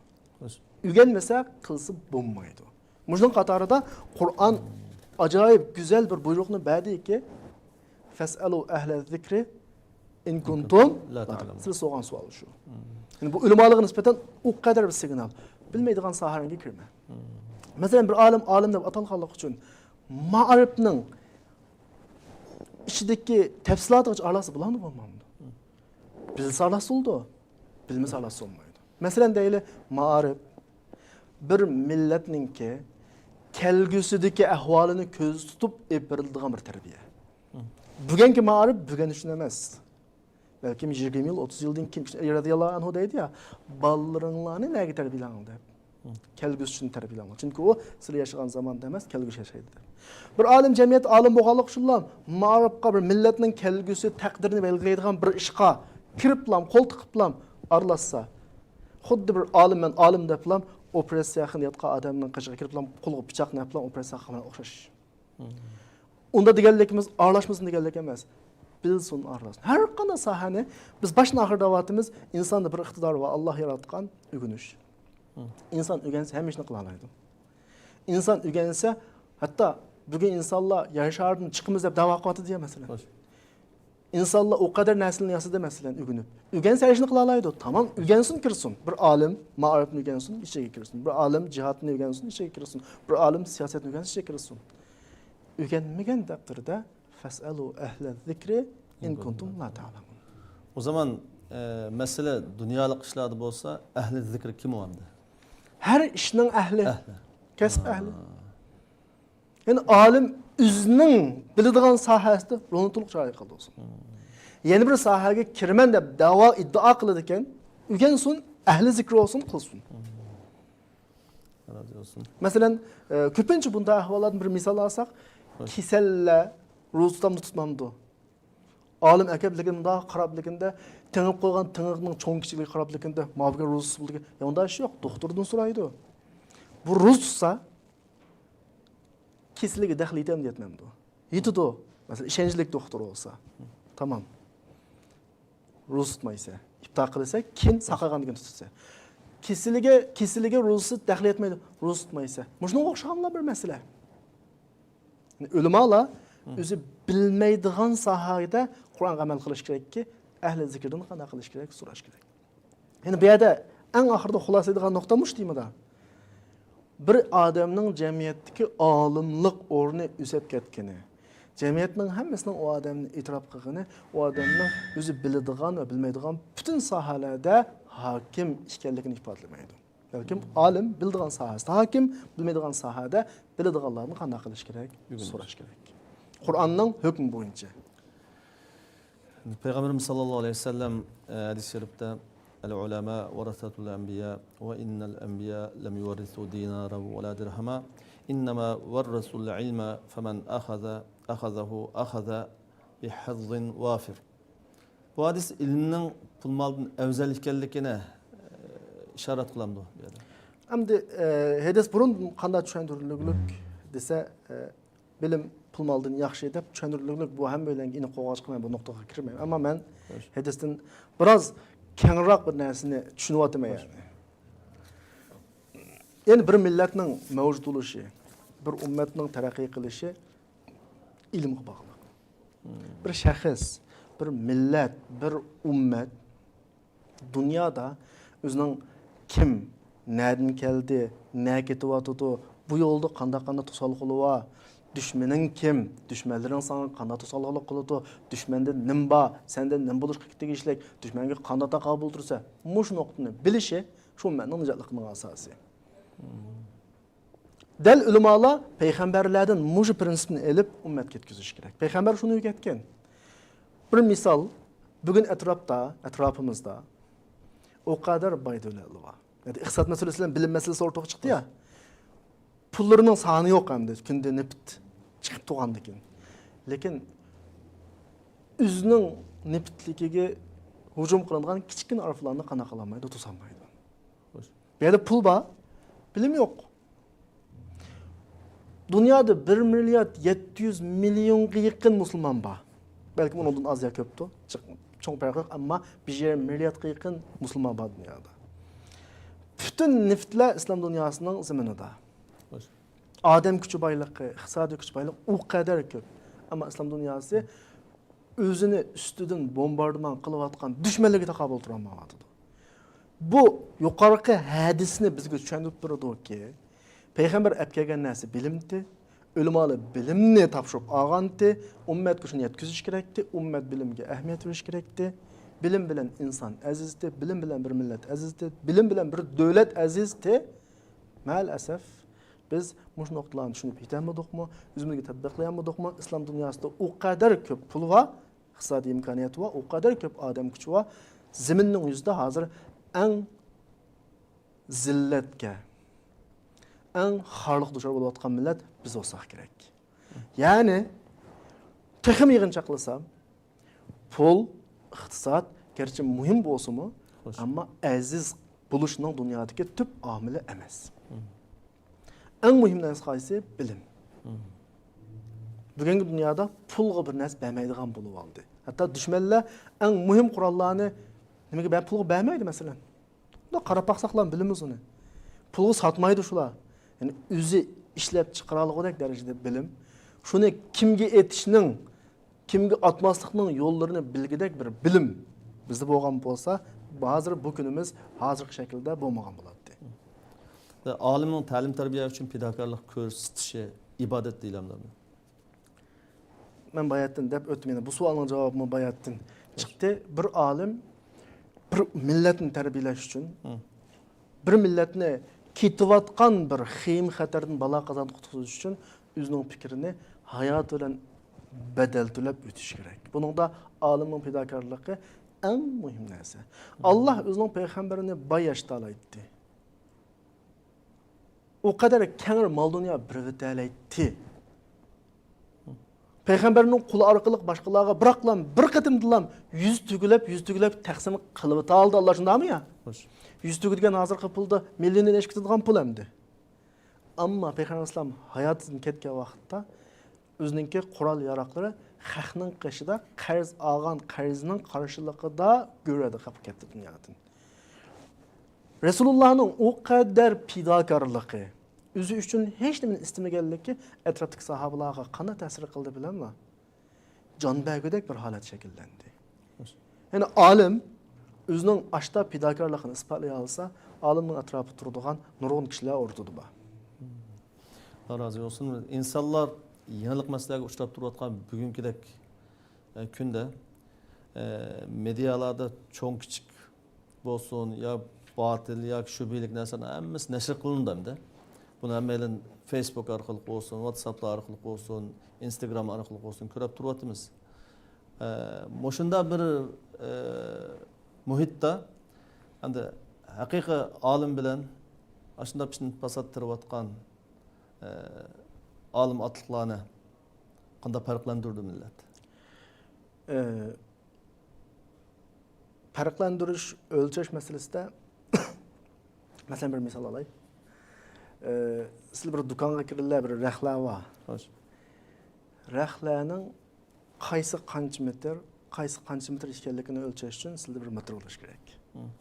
ئۆگەنمىسە قىلسا بولمايدۇ. مۇشۇنىڭ قاتارىدا قۇرئان ئاجايىپ گۈزەل بىر بۇيرۇقنى بەردىكى، «فەسئەلۇ ئەھلە زىكرى ئىن كۇنتۇم لا تەئلەمۇن.» سىز سورىغان سوئال شۇ. يەنى بۇ ئۆلىمالارغا نىسبەتەن ئۇ قەدەر بىر سىگنال. بىلمەيدىغان ساھەڭگە كىرمە. مەسىلەن، بىر ئالىم ئالىم دەپ ئاتالغانلىقى ئۈچۈن مائارىپنىڭ ئىچىدىكى تەپسىلاتىغىچە ئارىلاشسا بولامدۇ، بولمامدۇ؟ بىلسە ئارىلاشسا بولىدۇ، بىلمىسە ئارىلاشسا بولمايدۇ. مەسىلەن دەيلى، مائارىپ بىر مىللەتنىڭكى كەلگۈسىدىكى ئەھۋالىنى كۆزدە تۇتۇپ ئېلىپ بېرىلىدىغان بىر تەربىيە. بۈگۈنكى مائارىپ بۈگۈن ئۈچۈن ئەمەس. بەلكىم يىگىرمە يىل، ئوتتۇز يىلدىن كېيىن، ئەلى رەزىياللاھۇ ئەنھۇ دەيدۇ يا، «بالىلىرىڭلارنى نەگە تەربىيەلەڭ؟» دەپ. كەلگۈسى ئۈچۈن تەربىيەلەڭلار. چۈنكى ئۇ سىلەر ياشىغان زاماندا ئەمەس، كەلگۈسى ياشايدۇ دەپ. بىر ئالىم جەمئىيەت ئالىم بولغانلىقى ئۈچۈنلا مائارىپقا بىر مىللەتنىڭ كەلگۈسى تەقدىرىنى بەلگىلەيدىغان بىر ئىشقا كىرىپلام، قول تىقىپلام ئارىلاشسا، خۇددى بىر ئالىم، مەن ئالىم دەپلام ئوپېراتسىيە خىنا ياتقان ئادەمنىڭ قېشىغا كىرىپلام قولىغا پىچاق نەپلام ئوپېراتسىيە قىلغان ئوخشاش. ئۇنداق دېگەنلىكىمىز ئارىلاشمىسۇن دېگەنلىك ئەمەس. بىلسۇن، ئارىلاشسۇن. ھەر قانداق ساھەنى بىز باشتىن ئاخىر دەۋاتىمىز، ئىنساندا بىر ئىقتىدار بار، ئاللا ياراتقان ئۆگىنىش. ئىنسان ئۆگەنسە ھەممە ئىشنى قىلالايدۇ. ئىنسان ئۆگەنسە، ھەتتا بۈگۈن ئىنسانلار يەر شارىدىن چىقىمىز دەپ دەۋا قىلىۋاتىدۇ يا، مەسىلەن. ئىنسانلار ئۇ قەدەر نەرسىلەرنى ياسىدى، مەسىلەن، ئۆگىنىپ. ئۆگەنسە ھەر ئىشنى قىلالايدۇ. تامام، ئۆگەنسۇن، كىرسۇن. بىر ئالىم مائارىپنى ئۆگەنسۇن، ئىچىگە كىرسۇن. بىر ئالىم جىھادنى ئۆگەنسۇن، ئىچىگە كىرسۇن. بىر ئالىم سىياسەتنى ئۆگەنسۇن، ئىچىگە كىرسۇن. ئۆگەنمىگەن تەقدىردە، «فەسئەلۇ ئەھلە زىكرى ئىن كۇنتۇم لا تەئلەمۇن.» ئۇ زامان، ئە، مەسىلە دۇنيالىق ئىشلاردا بولسا، ئەھلى زىكرى كىم ئۇ ئەمدى؟ ھەر ئىشنىڭ ئەھلى. ئەھلى. كەسىپ ئەھلى. يەنى ئالىم ئۆزىنىڭ بىلىدىغان ساھەسىدە رونى تولۇق جارى قىلدۇرسۇن. يەنە بىر ساھەگە كىرىمەن دەپ دەۋا، ئىددىئا قىلىدىكەن، ئۆگەنسۇن، ئەھلى زىكرى بولسۇن، قىلسۇن. رازى بولسۇن. مەسىلەن، ئە، كۆپىنچە بۇنداق ئەھۋاللاردىن بىر مىسال ئالساق، كېسەللەر روزا تۇتامدۇ، تۇتمامدۇ؟ ئالىم ئەكەپ لېكىن مۇنداق قاراپ لېكىندە، تېڭىپ قويغان تېڭىقنىڭ چوڭ كىچىكلىكىگە قاراپ لېكىندە، ماۋۇ بولغان روزىسى بولىدىكەن. يا ئۇنداق ئىش يوق، دوختۇردىن سورايدۇ. بۇ روزا تۇتسا، كېسىلىگە دەخلى يېتەمدۇ، يەتمەمدۇ؟ يېتىدۇ. مەسىلەن، ئىشەنچلىك دوختۇر بولسا. تامام. روزا تۇتمايسەن. ئىپتار قىلىسەن، كېيىن ساقايغاندىن كېيىن تۇتىسەن. كېسىلىگە، كېسىلىگە روزىسى دەخلى يەتمەيدۇ. روزا تۇتمايسەن. مۇشۇنىڭغا ئوخشىغانلا بىر مەسىلە. ئۆلىمالار ئۆزى بىلمەيدىغان ساھەدە قۇرئانغا ئەمەل قىلىش كېرەككى، ئەھلى زىكىردىن قانداق قىلىش كېرەك، سوراش كېرەك. يەنى بۇ يەردە ئەڭ ئاخىرىدا خۇلاسىلەيدىغان نۇقتا مۇشۇ تېمىدا. بىر ئادەمنىڭ جەمئىيەتتىكى ئالىملىق ئورنى ئۆسۈپ كەتكىنى، جەمئىيەتنىڭ ھەممىسىنىڭ ئۇ ئادەمنى ئېتىراپ قىلغىنى، ئۇ ئادەمنىڭ ئۆزى بىلىدىغان ۋە بىلمەيدىغان پۈتۈن ساھەلەردە ھاكىم ئىكەنلىكىنى ئىپادىلىمەيدۇ. بەلكىم ئالىم بىلىدىغان ساھەسىدە ھاكىم، بىلمەيدىغان ساھەدە بىلىدىغانلاردىن قانداق قىلىش كېرەك؟ ئۆگىنىش. سوراش كېرەك. قۇرئاننىڭ ھۆكمى بويىچە. پەيغەمبىرىمىز ساللاللاھۇ ئەلەيھى ۋەسەللەم، ئە، ھەدىس شەرىپتە، «العلماء ورثة الأنبياء وإن الأنبياء لم يورثوا دينارا ولا درهما إنما ورثوا العلم فمن أخذ أخذه أخذ بحظ وافر.» بۇ ھەدىس ئىلىمنىڭ پۇل مالدىن ئەۋزەل ئىكەنلىكىنى، ئە، ئىشارەت قىلامدۇ بۇ يەردە؟ ئەمدى، ئە، ھەدىس بۇرۇن قانداق چۈشەندۈرۈلگۈلۈك دېسە، ئە، بىلىم پۇل مالدىن ياخشى دەپ چۈشەندۈرۈلگۈلۈك، بۇ ھەممەيلەنگە ئېنىق بولغاچقا مەن بۇ نۇقتىغا كىرمەيمەن. ئەمما مەن ھەدىستىن بىراز كەڭرەك بىر نەرسىنى چۈشىنىۋاتىمەن، يەنى. يەنى بىر مىللەتنىڭ مەۋجۇت بولۇشى، بىر ئۈممەتنىڭ تەرەققىي قىلىشى ئىلىمغا باغلىق. بىر شەخس، بىر مىللەت، بىر ئۈممەت دۇنيادا ئۆزىنىڭ كىم، نەدىن كەلدى، نەگە كېتىۋاتىدۇ، بۇ يولدا قانداق، قانداق توسالغۇلار بار، دۈشمىنىڭ كىم، دۈشمەنلىرىڭ ساڭا قانداق توسالغۇلۇق قىلىدۇ، دۈشمەندە نېمە بار، سەندە نېمە بولۇشقا تېگىشلىك، دۈشمەنگە قانداق تاقابىل تۇرىسەن، مۇشۇ نۇقتىنى بىلىشى شۇ ئۈممەتنىڭ نىجاتلىقىنىڭ ئاساسى. دەل ئۆلىمالار پەيغەمبەرلەردىن مۇشۇ پىرىنسىپنى ئېلىپ ئۈممەتكە يەتكۈزۈشى كېرەك. پەيغەمبەر شۇنى ئۆگەتكەن. بىر مىسال، بۈگۈن ئەتراپتا، ئەتراپىمىزدا ئۇ قەدەر باي دۆلەتلەر بار. يەنى ئىقتىساد مەسىلىسى بىلەن بىلىم مەسىلىسى ئورتىغا چىقتى يا. پۇللىرىنىڭ سانى يوق ئەمدى، كۈندە نېفىت چىقىپ تۇرغاندىكىن. لېكىن ئۆزىنىڭ نېفىتلىكىگە ھۇجۇم قىلىنغان كىچىككىنە ئارپىلارنى قانداق قىلالمايدۇ، توسالمايدۇ. بۇ يەردە پۇل بار، بىلىم يوق. دۇنيادا بىر مىليارد يەتتە يۈز مىليونغا يېقىن مۇسۇلمان بار. بەلكىم ئۇنىڭدىن ئاز يا كۆپتۇ. چىق-، چوڭ پەرق يوق، ئەمما بىر يېرىم مىلياردقا يېقىن مۇسۇلمان بار دۇنيادا. پۈتۈن نېفىتلەر ئىسلام دۇنياسىنىڭ زېمىنىدا. ئادەم كۈچى بايلىقى، ئىقتىسادىي كۈچ بايلىقى ئۇ قەدەر كۆپ. ئەمما ئىسلام دۇنياسى ئۆزىنى ئۈستىدىن بومباردىمان قىلىۋاتقان دۈشمەنلىرىگە تاقابىل تۇرالمايۋاتىدۇ. بۇ يۇقىرىقى ھەدىسنى بىزگە چۈشەندۈرۈپ بېرىدۇكى، پەيغەمبەر ئەپ كەلگەن نەرسە بىلىمتى، ئۆلىمالار بىلىمنى تاپشۇرۇپ ئالغانتى، ئۈممەتكە شۇنى يەتكۈزۈش كېرەكتى، ئۈممەت بىلىمگە ئەھمىيەت بېرىش كېرەكتى، بىلىم بىلەن ئىنسان ئەزىزتى، بىلىم بىلەن بىر مىللەت ئەزىزتى، بىلىم بىلەن بىر دۆلەت ئەزىزتى. مەئەلئەسەف، بىز مۇشۇ نۇقتىلارنى چۈشىنىپ يېتەلمىدۇقمۇ، ئۆزىمىزگە تەتبىقلىيالمىدۇقمۇ؟ ئىسلام دۇنياسىدا ئۇ قەدەر كۆپ پۇل بار، ئىقتىسادىي ئىمكانىيەت بار، ئۇ قەدەر كۆپ ئادەم كۈچى بار. زېمىننىڭ يۈزىدە ھازىر ئەڭ زىللەتكە، ئەڭ خارلىققا دۇچار بولۇۋاتقان مىللەت بىز بولساق كېرەك. يەنى، تېخىمۇ يىغىنچاقلىسام، پۇل، ئىقتىساد گەرچە مۇھىم بولسىمۇ، ئەمما ئەزىز بولۇشنىڭ دۇنيادىكى تۈپ ئامىلى ئەمەس. ئەڭ مۇھىم نەرسە قايسى؟ بىلىم. بۈگۈنكى دۇنيادا پۇلغا بىر نەرسە بەرمەيدىغان بولۇۋالدى. ھەتتا دۈشمەنلەر ئەڭ مۇھىم قوراللارنى نېمىگە بەر-، پۇلغا بەرمەيدۇ، مەسىلەن. بۇنداق قاراپ باقساقلا بىلىمىز ئۇنى. پۇلغا ساتمايدۇ شۇلار. يەنى ئۆزى ئىشلەپ چىقىرالىغۇدەك دەرىجىدە بىلىم. شۇنى كىمگە ئېتىشنىڭ، كىمگە ئاتماسلىقنىڭ يوللىرىنى بىلگۈدەك بىر بىلىم بىزدە بولغان بولسا، ھازىر بۇ كۈنىمىز ھازىرقى شەكىلدە بولمىغان بولاتتى. ئالىمنىڭ تەلىم-تەربىيە ئۈچۈن پىداكارلىق كۆرسىتىشى ئىبادەت دېيىلەمدۇ؟ مەن باياتتىن دەپ ئۆتتۈم، يەنە بۇ سوئالنىڭ جاۋابىمۇ باياتتىن چىقتى. بىر ئالىم بىر مىللەتنى تەربىيەلەش ئۈچۈن، بىر مىللەتنى كېتىۋاتقان بىر خېيىم-خەتەردىن، بالا-قازادىن قۇتقۇزۇش ئۈچۈن ئۆزىنىڭ پىكرىنى ھاياتى بىلەن بەدەل تۆلەپ ئۆتۈش كېرەك. بۇنىڭدا ئالىمنىڭ پىداكارلىقى ئەڭ مۇھىم نەرسە. ئاللا ئۆزىنىڭ پەيغەمبىرىنى باي ياشتا ئالايتتى. ئۇ قەدەر كەڭرى مال-دۇنيا بېرىۋېتەلەيتتى. پەيغەمبەرنىڭ قولى ئارقىلىق باشقىلارغا بىراقلا بىر قېتىمدىلا يۈز تۈگىلەپ، يۈز تۈگىلەپ تەقسىم قىلىۋېتەلىدى ئاللا، شۇنداقمۇ يا؟ خوش. يۈز تۈگىدىگەن ھازىرقى پۇلدا مىليوننى ئېشىپ كېتىدىغان پۇل ئەمدى. ئەمما پەيغەمبەر ئەلەيھىسسالام ھاياتىدىن كەتكەن ۋاقىتتا ئۆزىنىڭكى قورال ياراغلىرى خەقنىڭ قېشىدا قەرز ئالغان قەرزىنىڭ قارشىلىقىدا گۆرۈدە قېلىپ كەتتى دۇنيادىن. رەسۇلۇللانىڭ ئۇ قەدەر پىداكارلىقى، ئۆزى ئۈچۈن ھېچ نېمىنى ئىستىمىگەنلىكى ئەتراپتىكى ساھابىلارغا قانداق تەسىر قىلدى بىلەملا؟ جان بەرگۈدەك بىر ھالەت شەكىللەندى. يەنى ئالىم ئۆزىنىڭ ئاشتا پىداكارلىقىنى ئىسپاتلىيالىسا، ئالىمنىڭ ئەتراپىدا تۇرىدىغان نۇرغۇن كىشىلەر ئورتىدا بار. ئاللا رازى بولسۇن. ئىنسانلار يېڭىلىق مەسىلىلەرگە ئۇچراپ تۇرۇۋاتقان بۈگۈنكىدەك ئە، كۈندە، ئە، مېدىيالاردا چوڭ كىچىك بولسۇن، يا باتىل ياكى شۈبھىلىك نەرسىلەرنىڭ ھەممىسى نەشر قىلىنىدۇ ئەمدى. بۇنى ھەممەيلەن فېيسبۇك ئارقىلىق بولسۇن، ۋاتساپلار ئارقىلىق بولسۇن، ئىنستاگرام ئارقىلىق بولسۇن، كۆرۈپ تۇرۇۋاتىمىز. ئە، مۇشۇنداق بىر، ئە، مۇھىتتا ئەمدى ھەقىقىي ئالىم بىلەن ئاشۇنداق پىتنە پاسات تېرىۋاتقان، ئە، ئالىم ئاتلىقلارنى قانداق پەرقلەندۈرىدۇ مىللەت؟ ئە، پەرقلەندۈرۈش، ئۆلچەش مەسىلىسىدە مەسىلەن، بىر مىسال ئالاي. ئە، سىلەر بىر دۇكانغا كىرىڭلار، بىر رەخلە بار. خوش. رەخلەنىڭ قايسى قانچە مېتىر، قايسى قانچە مېتىر ئىكەنلىكىنى ئۆلچەش ئۈچۈن سىلەردە بىر مېتىر بولۇشى كېرەك.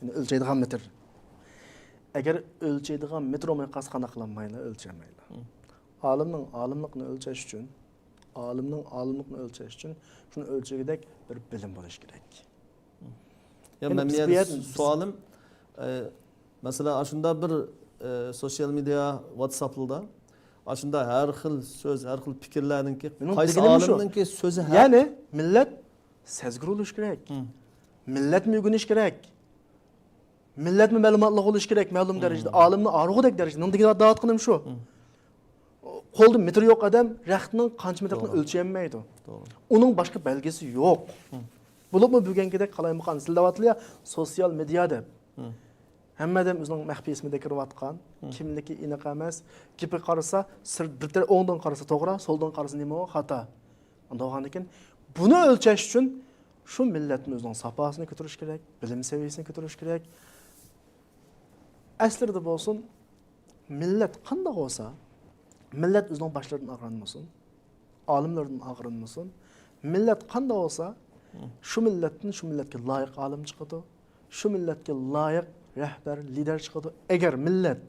يەنى ئۆلچەيدىغان مېتىر. ئەگەر ئۆلچەيدىغان مېتىر بولماي قالسا، قانداق قىلالمايلا، ئۆلچەيمەيلا. ئالىمنىڭ ئالىملىقىنى ئۆلچەش ئۈچۈن، ئالىمنىڭ ئالىملىقىنى ئۆلچەش ئۈچۈن شۇنى ئۆلچىگۈدەك بىر بىلىم بولۇشى كېرەك. يا، مەن بۇ يەردە سوئالىم، ئە، مەسىلەن، ئاشۇنداق بىر، ئە، سوشيال مېدىيا، ۋاتساپلىدا ئاشۇنداق ھەر خىل سۆز، ھەر خىل پىكىرلەرنىڭكى، مېنىڭ قايسى دېگىنىم شۇ. ئالىمنىڭكى سۆزى ھەق؟ يەنى مىللەت سەزگۈر بولۇش كېرەك. مىللەتمۇ ئۆگىنىش كېرەك. مىللەتمۇ مەلۇماتلىق بولۇش كېرەك، مەلۇم دەرىجىدە. ئالىمنى ئارىغۇدەك دەرىجىدە. مېنىڭ دېگىلى دەۋاتقىنىم شۇ. قولدا مېتىر يوق ئادەم رەختنىڭ قانچە مېتىرلىكىنى ئۆلچىيەلمەيدۇ. ئۇنىڭ باشقا بەلگىسى يوق. بولۇپمۇ بۈگۈنكىدەك قالايمىقان، سىلەر دەۋاتىدىلا سوتسىيال مېدىيا دەپ. ھەممە ئادەم ئۆزىنىڭ مەخپىي ئىسمىدا كىرىۋاتقان، كىملىكى ئېنىق ئەمەس. گېپىگە قارىسا، سىر بىر تەرەپ، ئوڭدىن قارىسا توغرا، سولدىن قارىسا نېمە، خاتا. ئۇنداق بولغاندىكىن بۇنى ئۆلچەش ئۈچۈن شۇ مىللەتنىڭ ئۆزىنىڭ ساپاسىنى كۆتۈرۈش كېرەك، بىلىم سەۋىيەسىنى كۆتۈرۈش كېرەك. ئەسلىدە بولسۇن، مىللەت قانداق بولسا، مىللەت ئۆزىنىڭ باشلىرىدىن ئاغرىنمىسۇن، ئالىملىرىدىن ئاغرىنمىسۇن. مىللەت قانداق بولسا، شۇ مىللەتتىن شۇ مىللەتكە لايىق ئالىم چىقىدۇ، شۇ مىللەتكە لايىق رەھبەر، لىدەر چىقىدۇ. ئەگەر مىللەت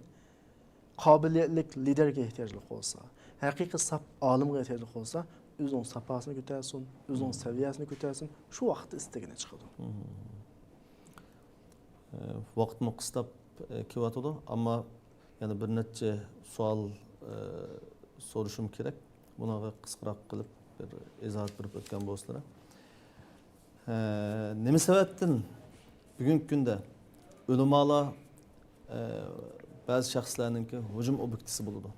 قابىلىيەتلىك لىدەرگە ئېھتىياجلىق بولسا، ھەقىقىي ساپ ئالىمغا ئېھتىياجلىق بولسا، ئۆزىنىڭ ساپاسىنى كۆتەرسۇن، ئۆزىنىڭ سەۋىيەسىنى كۆتەرسۇن، شۇ ۋاقىتتا ئىستىكىنى چىقىدۇ. ۋاقىتمۇ قىستاپ كېلىۋاتىدۇ، ئەمما يەنە بىر نەچچە سوئال سورىشىم كېرەك. بۇنىڭغا قىسقىراق قىلىپ بىر ئىزاھات بېرىپ ئۆتكەن بولسىلەر. نېمە سەۋەبتىن بۈگۈنكى كۈندە ئۆلىمالار بەزى شەخسلەرنىڭكى ھۇجۇم ئوبيېكتىسى بولىدۇ؟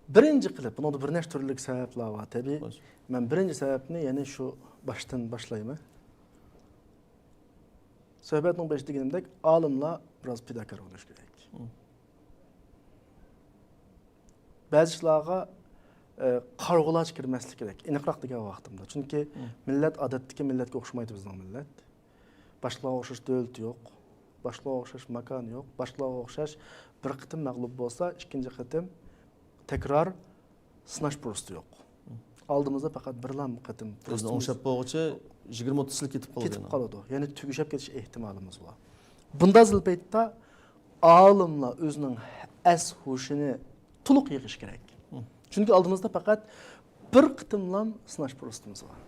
بىرىنچى قىلىپ، بۇنىڭدا بىر نەچچە تۈرلۈك سەۋەبلەر بار، تەبىئىي. مەن بىرىنچى سەۋەبنى يەنە شۇ باشتىن باشلايمەن. سۆھبەتنىڭ بېشىدا دېگىنىمدەك، ئالىملار بىراز پىداكار بولۇشى كېرەك. بەزى ئىشلارغا، ئە، قارىغۇلارچە كىرمەسلىك كېرەك، ئېنىقراق دېگەن ۋاقتىمدا. چۈنكى مىللەت ئادەتتىكى مىللەتكە ئوخشىمايدۇ بىزنىڭ مىللەت. باشقىلارغا ئوخشاش دۆلىتى يوق، باشقىلارغا ئوخشاش ماكانى يوق، باشقىلارغا ئوخشاش بىر قېتىم مەغلۇپ بولسا، ئىككىنچى قېتىم تەكرار سىناش پۇرسىتى يوق. ئالدىمىزدا پەقەت بىرلا قېتىم ئۆزىنى ئوڭشاپ بولغۇچە يىگىرمە ئوتتۇز يىل كېتىپ قالىدۇ. كېتىپ قالىدۇ. يەنى تۈگىشەپ كېتىش ئېھتىمالىمىز بار. بۇنداق زىل پەيتتە ئالىملار ئۆزىنىڭ ئەس ھوشىنى تولۇق يىغىشى كېرەك. چۈنكى ئالدىمىزدا پەقەت بىر قېتىملا سىناش پۇرسىتىمىز بار.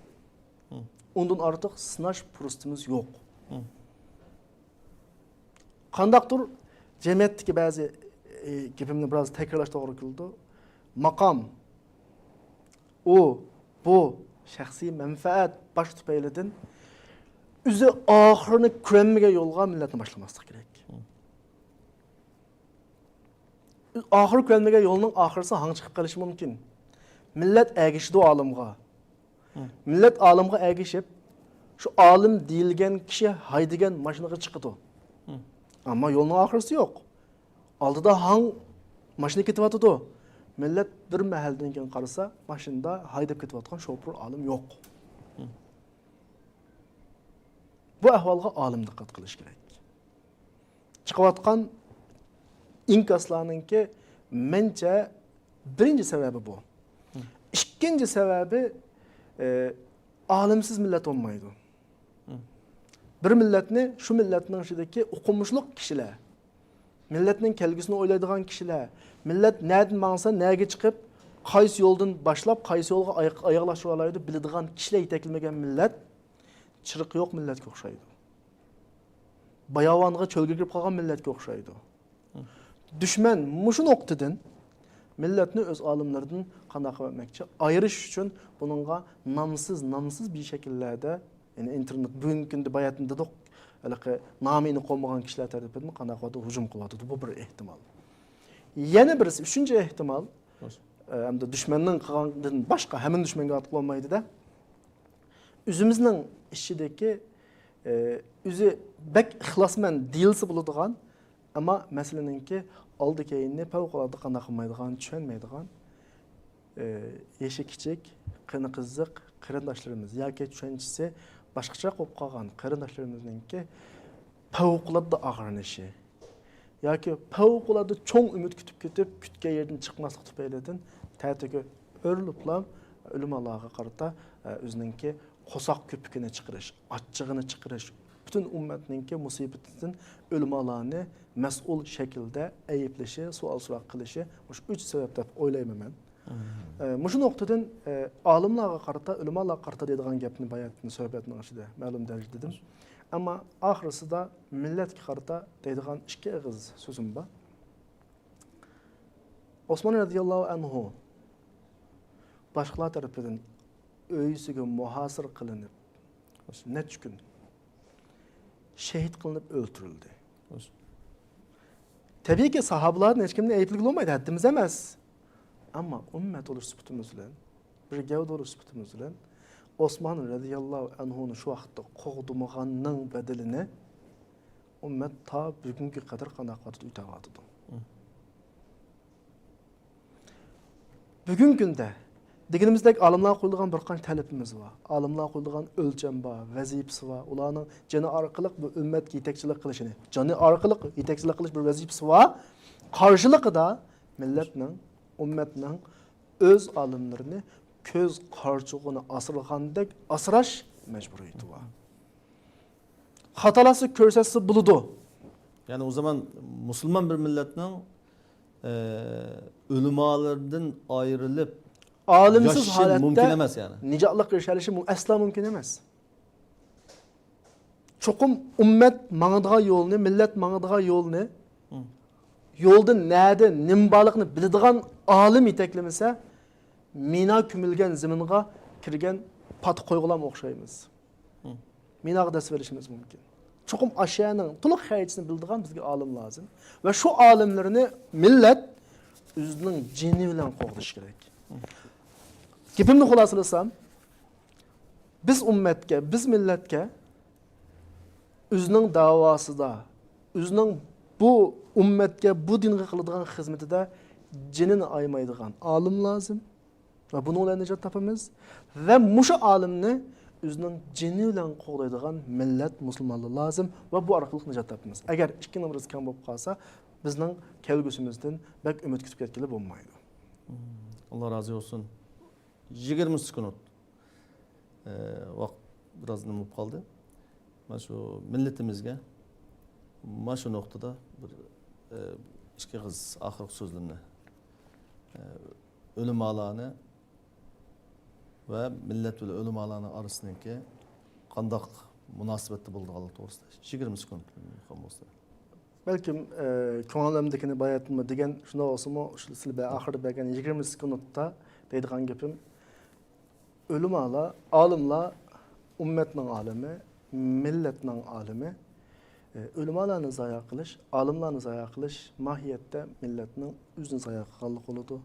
ئۇندىن ئارتۇق سىناش پۇرسىتىمىز يوق. قانداقتۇر جەمئىيەتتىكى بەزى، ئى، گېپىمنى بىراز تەكرارلاش توغرا كېلىدۇ. ماقام، ئۇ، بۇ، شەخسىي مەنپەئەت باش تۈپەيلىدىن ئۆزى ئاخىرىنى كۆرەلمىگەن يولغا مىللەتنى باشلىماسلىق كېرەك. ئاخىرى كۆرەلمىگەن يولنىڭ ئاخىرىسى ھاڭ چىقىپ قېلىشى مۇمكىن. مىللەت ئەگىشىدۇ ئالىمغا. مىللەت ئالىمغا ئەگىشىپ، شۇ ئالىم دېيىلگەن كىشى ھەيدىگەن ماشىنىغا چىقىدۇ. ئەمما يولنىڭ ئاخىرىسى يوق. ئالدىدا ھاڭ ماشىنا كېتىۋاتىدۇ. مىللەت بىر مەھەلدىن كېيىن قارىسا، ماشىنىدا ھايداپ كېتىۋاتقان شوپۇر ئالىم يوق. بۇ ئەھۋالغا ئالىم دىققەت قىلىش كېرەك. چىقىۋاتقان ئىنكاسلارنىڭكى مەنچە بىرىنچى سەۋەبى بۇ. ئىككىنچى سەۋەبى، ئە، ئالىمسىز مىللەت بولمايدۇ. بىر مىللەتنى، شۇ مىللەتنىڭ ئىچىدىكى ئوقۇمۇشلۇق كىشىلەر، مىللەتنىڭ كەلگۈسىنى ئويلايدىغان كىشىلەر، مىللەت نەدىن ماڭسا، نەگە چىقىپ، قايسى يولدىن باشلاپ، قايسى يولغا ئاياق-، ئاياغلاشتۇرۇۋالايدۇ، بىلىدىغان كىشىلەر يېتەكلىمىگەن مىللەت چىرىقى يوق مىللەتكە ئوخشايدۇ. باياۋانغا، چۆلگە كىرىپ قالغان مىللەتكە ئوخشايدۇ. دۈشمەن مۇشۇ نۇقتىدىن مىللەتنى ئۆز ئالىملىرىدىن قانداق قىلىپ ئەتمەكچى؟ ئايرىش ئۈچۈن بۇنىڭغا نامسىز، نامسىز بىر شەكىللەردە، يەنى ئىنتېرنېت، بۈگۈنكى كۈندە باياتىن دېدۇق، ھېلىقى نامى ئېنىق بولمىغان كىشىلەر تەرىپىدىن قانداق قىلىۋاتىدۇ؟ ھۇجۇم قىلىۋاتىدۇ. بۇ بىر ئېھتىمال. يەنە بىرسى، ئۈچىنچى ئېھتىمال، ئە، ئەمدى دۈشمەننىڭ قىلغاندىن باشقا ھەممىنى دۈشمەنگە ئاتقىلى بولمايدۇ-دە. ئۆزىمىزنىڭ ئىچىدىكى، ئە، ئۆزى بەك ئىخلاسمەن دېيىلسە بولىدىغان، ئەمما مەسىلىنىڭكى ئالدى كەينىنى پەۋقۇلئاددە قانداق قىلمايدىغان، چۈشەنمەيدىغان، ئە، يېشى كىچىك، قېنى قىزىق قېرىنداشلىرىمىز ياكى چۈشەنچىسى باشقىچە بولۇپ قالغان قېرىنداشلىرىمىزنىڭكى پەۋقۇلئاددە ئاغرىنىشى ياكى پەۋقۇلئاددە چوڭ ئۈمىد كۈتۈپ كېتىپ، كۈتكەن يېرىدىن چىقماسلىق تۈپەيلىدىن تەتۈرگە ئۆرۈلۈپلا ئۆلىمالارغا قارىتا، ئە، ئۆزىنىڭكى قورساق كۆپۈكىنى چىقىرىش، ئاچچىقىنى چىقىرىش، پۈتۈن ئۈممەتنىڭكى مۇسىبىتىدىن ئۆلىمالارنى مەسئۇل شەكىلدە ئەيىبلىشى، سوئال-سوراق قىلىشى، مۇشۇ ئۈچ سەۋەب دەپ ئويلايمەن مەن. ئە، مۇشۇ نۇقتىدىن، ئە، ئالىملارغا قارىتا، ئۆلىمالارغا قارىتا دەيدىغان گەپنى باياتىن سۆھبەتنىڭ ئىچىدە مەلۇم دەرىجىدە دېدىم. ئەمما ئاخىرسىدا مىللەتكە قارىتا دەيدىغان ئىككى ئېغىز سۆزۈم بار. ئوسمان رەزىياللاھۇ ئەنھۇ باشقىلار تەرىپىدىن ئۆيىسىگە مۇھاسىرە قىلىنىپ، نەچچە كۈن شېھىت قىلىنىپ ئۆلتۈرۈلدى. تەبىئىيكى، ساھابىلاردىن ھېچكىمنى ئەيىبلىگىلى بولمايدۇ، ھەددىمىز ئەمەس. ئەمما ئۈممەت بولۇش سۈپىتىمىز بىلەن، بىر گەۋدە بولۇش سۈپىتىمىز بىلەن ئوسمان رەزىياللاھۇ ئەنھۇنى شۇ ۋاقىتتا قوغدىمىغاننىڭ بەدىلىنى ئۈممەت تا بۈگۈنگە قەدەر قانداق قىلىۋاتىدۇ، ئۆتەۋاتىدۇ. بۈگۈنكى كۈندە دېگىنىمىزدەك ئالىملارغا قويۇلغان بىر قانچە تەلىپىمىز بار. ئالىملارغا قويۇلغان ئۆلچەم بار، ۋەزىپىسى بار. ئۇلارنىڭ جېنى ئارقىلىق بۇ ئۈممەتكە يېتەكچىلىك قىلىشىنى، جېنى ئارقىلىق يېتەكچىلىك قىلىش بىر ۋەزىپىسى بار. قارشىلىقىدا مىللەتنىڭ، ئۈممەتنىڭ ئۆز ئالىملىرىنى كۆز قارىچۇقىنى ئاسرىغاندەك ئاسراش مەجبۇرىيىتى بار. خاتالاشسا كۆرسەتسە بولىدۇ. يەنى ئۇ زامان مۇسۇلمان بىر مىللەتنىڭ، ئە، ئۆلىمالىرىدىن ئايرىلىپ ئالىمسىز ياشىشى ھالەتتە مۇمكىن ئەمەس يەنى. نىجاتلىق ئېرىشەلىشى مۇ-، ئەسلا مۇمكىن ئەمەس. چوقۇم ئۈممەت ماڭىدىغان يولنى، مىللەت ماڭىدىغان يولنى، يولدا نەدە نېمە بارلىقىنى بىلىدىغان ئالىم يېتەكلىمىسە، مىنا كۆمۈلگەن زېمىنغا كىرگەن پاتا قويغىلام ئوخشايمىز. مىناغا دەسسىۋېلىشىمىز مۇمكىن. چوقۇم ئاشۇ يەرنىڭ تولۇق خەرىتىسىنى بىلىدىغان بىزگە ئالىم لازىم. ۋە شۇ ئالىملىرىنى مىللەت ئۆزىنىڭ جېنى بىلەن قوغدىشى كېرەك. گېپىمنى خۇلاسىلىسام، بىز ئۈممەتكە، بىز مىللەتكە ئۆزىنىڭ دەۋاسىدا، ئۆزىنىڭ بۇ ئۈممەتكە، بۇ دىنغا قىلىدىغان خىزمىتىدە جېنىنى ئايىمايدىغان ئالىم لازىم. ۋە بۇنىڭ بىلەن نىجات تاپىمىز. ۋە مۇشۇ ئالىمنى ئۆزىنىڭ جېنى بىلەن قوغدايدىغان مىللەت، مۇسۇلمانلار لازىم ۋە بۇ ئارقىلىق نىجات تاپىمىز. ئەگەر ئىككى نومۇرىسى كەم بولۇپ قالسا، بىزنىڭ كەلگۈسىمىزدىن بەك ئۈمىد كۈتۈپ كەتكىلى بولمايدۇ. ئاللا رازى بولسۇن. يىگىرمە سېكۇنت، ئە، ۋاقىت بىراز نېمە بولۇپ قالدى. مانا شۇ مىللىتىمىزگە مانا شۇ نۇقتىدا بىر، ئە، ئىككى ئېغىز ئاخىرقى سۆزلىرىمنى، ئە، ئۆلىمالارنى ۋە مىللەت بىلەن ئۆلىمالارنىڭ ئارىسىدىكى قانداق مۇناسىۋەتتە بولىدىغانلىقى توغرىسىدا يىگىرمە سېكۇنت بولسا. بەلكىم، ئە، كۆڭلۈمدىكىنى باياتىنمۇ دېگەن، شۇنداق بولسىمۇ، شۇ سىلەر ئاخىرىدا بەرگەن يىگىرمە سېكۇنتتا دەيدىغان گېپىم، ئۆلىمالار، ئالىملار ئۈممەتنىڭ ئالىمى، مىللەتنىڭ ئالىمى. ئە، ئۆلىمالارنى زايا قىلىش، ئالىملارنى زايا قىلىش ماھىيەتتە مىللەتنىڭ ئۆزىنى زايا قىلغانلىق بولىدۇ.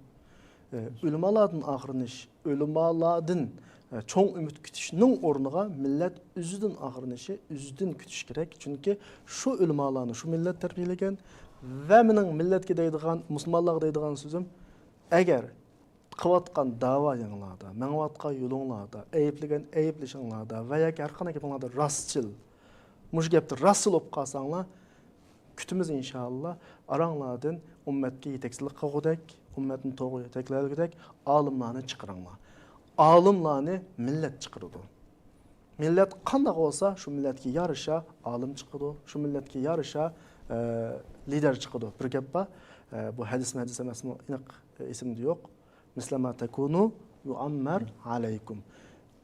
ئە، ئۆلىمالاردىن ئاغرىنىش، ئۆلىمالاردىن، ئە، چوڭ ئۈمىد كۈتۈشنىڭ ئورنىغا مىللەت ئۆزىدىن ئاغرىنىشى، ئۆزىدىن كۈتۈشى كېرەك. چۈنكى شۇ ئۆلىمالارنى شۇ مىللەت تەربىيەلىگەن ۋە مېنىڭ مىللەتكە دەيدىغان، مۇسۇلمانلارغا دەيدىغان سۆزۈم، ئەگەر قىلىۋاتقان داۋايىڭلاردا، مېڭىۋاتقان يولۇڭلاردا، ئەيىبلىگەن ئەيىبلىشىڭلاردا ۋە ياكى ھەر قانداق گېپىڭلاردا راستچىل، مۇشۇ گەپتە راستچىل بولۇپ قالساڭلار، كۈتىمىز ئىنشائاللا ئاراڭلاردىن ئۈممەتكە يېتەكچىلىك قىلغۇدەك، ئۈممەتنى توغرا يېتەكلەيدىغۇدەك ئالىملارنى چىقىرىڭلار. ئالىملارنى مىللەت چىقىرىدۇ. مىللەت قانداق بولسا، شۇ مىللەتكە يارىشا ئالىم چىقىدۇ، شۇ مىللەتكە يارىشا، ئە، لىدېر چىقىدۇ. بىر گەپ بار، ئە، بۇ ھەدىسمۇ ھەدىس ئەمەسمۇ، ئېنىق، ئە، ئېسىمدە يوق. مىسلىما تەكۇنۇ يۇئەممەر ئەلەيكۇم.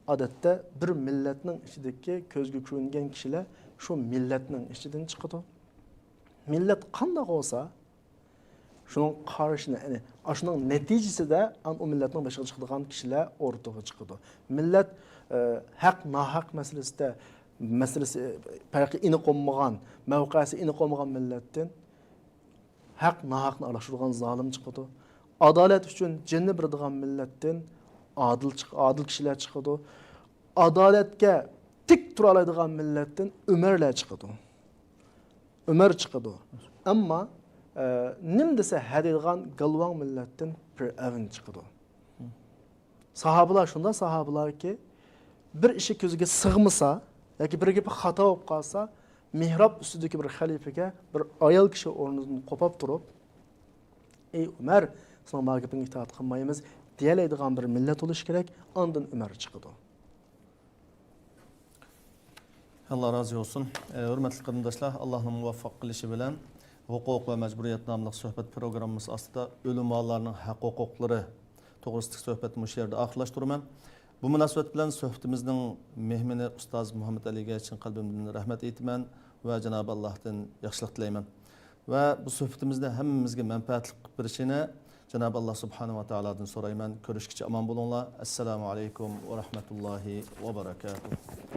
ئادەتتە بىر مىللەتنىڭ ئىچىدىكى كۆزگە كۆرۈنگەن كىشىلەر شۇ مىللەتنىڭ ئىچىدىن چىقىدۇ. مىللەت قانداق بولسا، شۇنىڭ قارشىنى، يەنى ئاشۇنىڭ نەتىجىسىدە ئان ئۇ مىللەتنىڭ بېشىغا چىقىدىغان كىشىلەر ئوتتۇرىغا چىقىدۇ. مىللەت، ئە، ھەق، ناھەق مەسىلىسىدە، مەسىلىسى، پەرقى ئېنىق بولمىغان، مەۋقەسى ئېنىق بولمىغان مىللەتتىن ھەق، ناھەقنى ئارىلاشتۇرىدىغان زالىم چىقىدۇ. ئادالەت ئۈچۈن جېنىنى بېرىدىغان مىللەتتىن ئادىل چىق-، ئادىل كىشىلەر چىقىدۇ. ئادالەتكە تىك تۇرالايدىغان مىللەتتىن ئۆمەرلەر چىقىدۇ. ئۆمەر چىقىدۇ. ئەمما، ئە، نېمە دېسە ھە دەيدىغان گالۋاڭ مىللەتتىن پىرئەۋن چىقىدۇ. ساھابىلار شۇنداق ساھابىلاركى، بىر ئىشى كۆزىگە سىغمىسا ياكى بىر گېپى خاتا بولۇپ قالسا، مېھراب ئۈستىدىكى بىر خەلىپىگە بىر ئايال كىشى ئورنىدىن قوپاپ تۇرۇپ، «ئەي ئۆمەر، سېنىڭ مانا گېپىڭگە ئىتائەت قىلمايمىز» دېيەلەيدىغان بىر مىللەت بولۇشى كېرەك، ئاندىن ئۆمەر چىقىدۇ. ئاللا رازى بولسۇن. ئە، ھۆرمەتلىك قېرىنداشلار، ئاللانىڭ مۇۋەپپەق قىلىشى بىلەن ھوقۇق ۋە مەجبۇرىيەت ناملىق سۆھبەت پروگراممىسى ئاستىدا ئۆلىمالارنىڭ ھەق ھوقۇقلىرى توغرىسىدىكى سۆھبەتنى مۇشۇ يەردە ئاخىرلاشتۇرىمەن. بۇ مۇناسىۋەت بىلەن سۆھبىتىمىزنىڭ مېھمىنى ئۇستاز مۇھەممەد ئەلىگە چىن قەلبىمدىن رەھمەت ئېيتىمەن ۋە جانابى ئاللاھتىن ياخشىلىق تىلەيمەن. ۋە بۇ سۆھبىتىمىزنى ھەممىمىزگە مەنپەئەتلىك قىلىپ بېرىشىنى جانابى ئاللا سۇبھانەھۇ ۋە تائالادىن سورايمەن. كۆرۈشكىچە ئامان بولۇڭلار. ئەسسالامۇ ئەلەيكۇم ۋە رەھمەتۇللاھى ۋە بەرەكاتۇھ.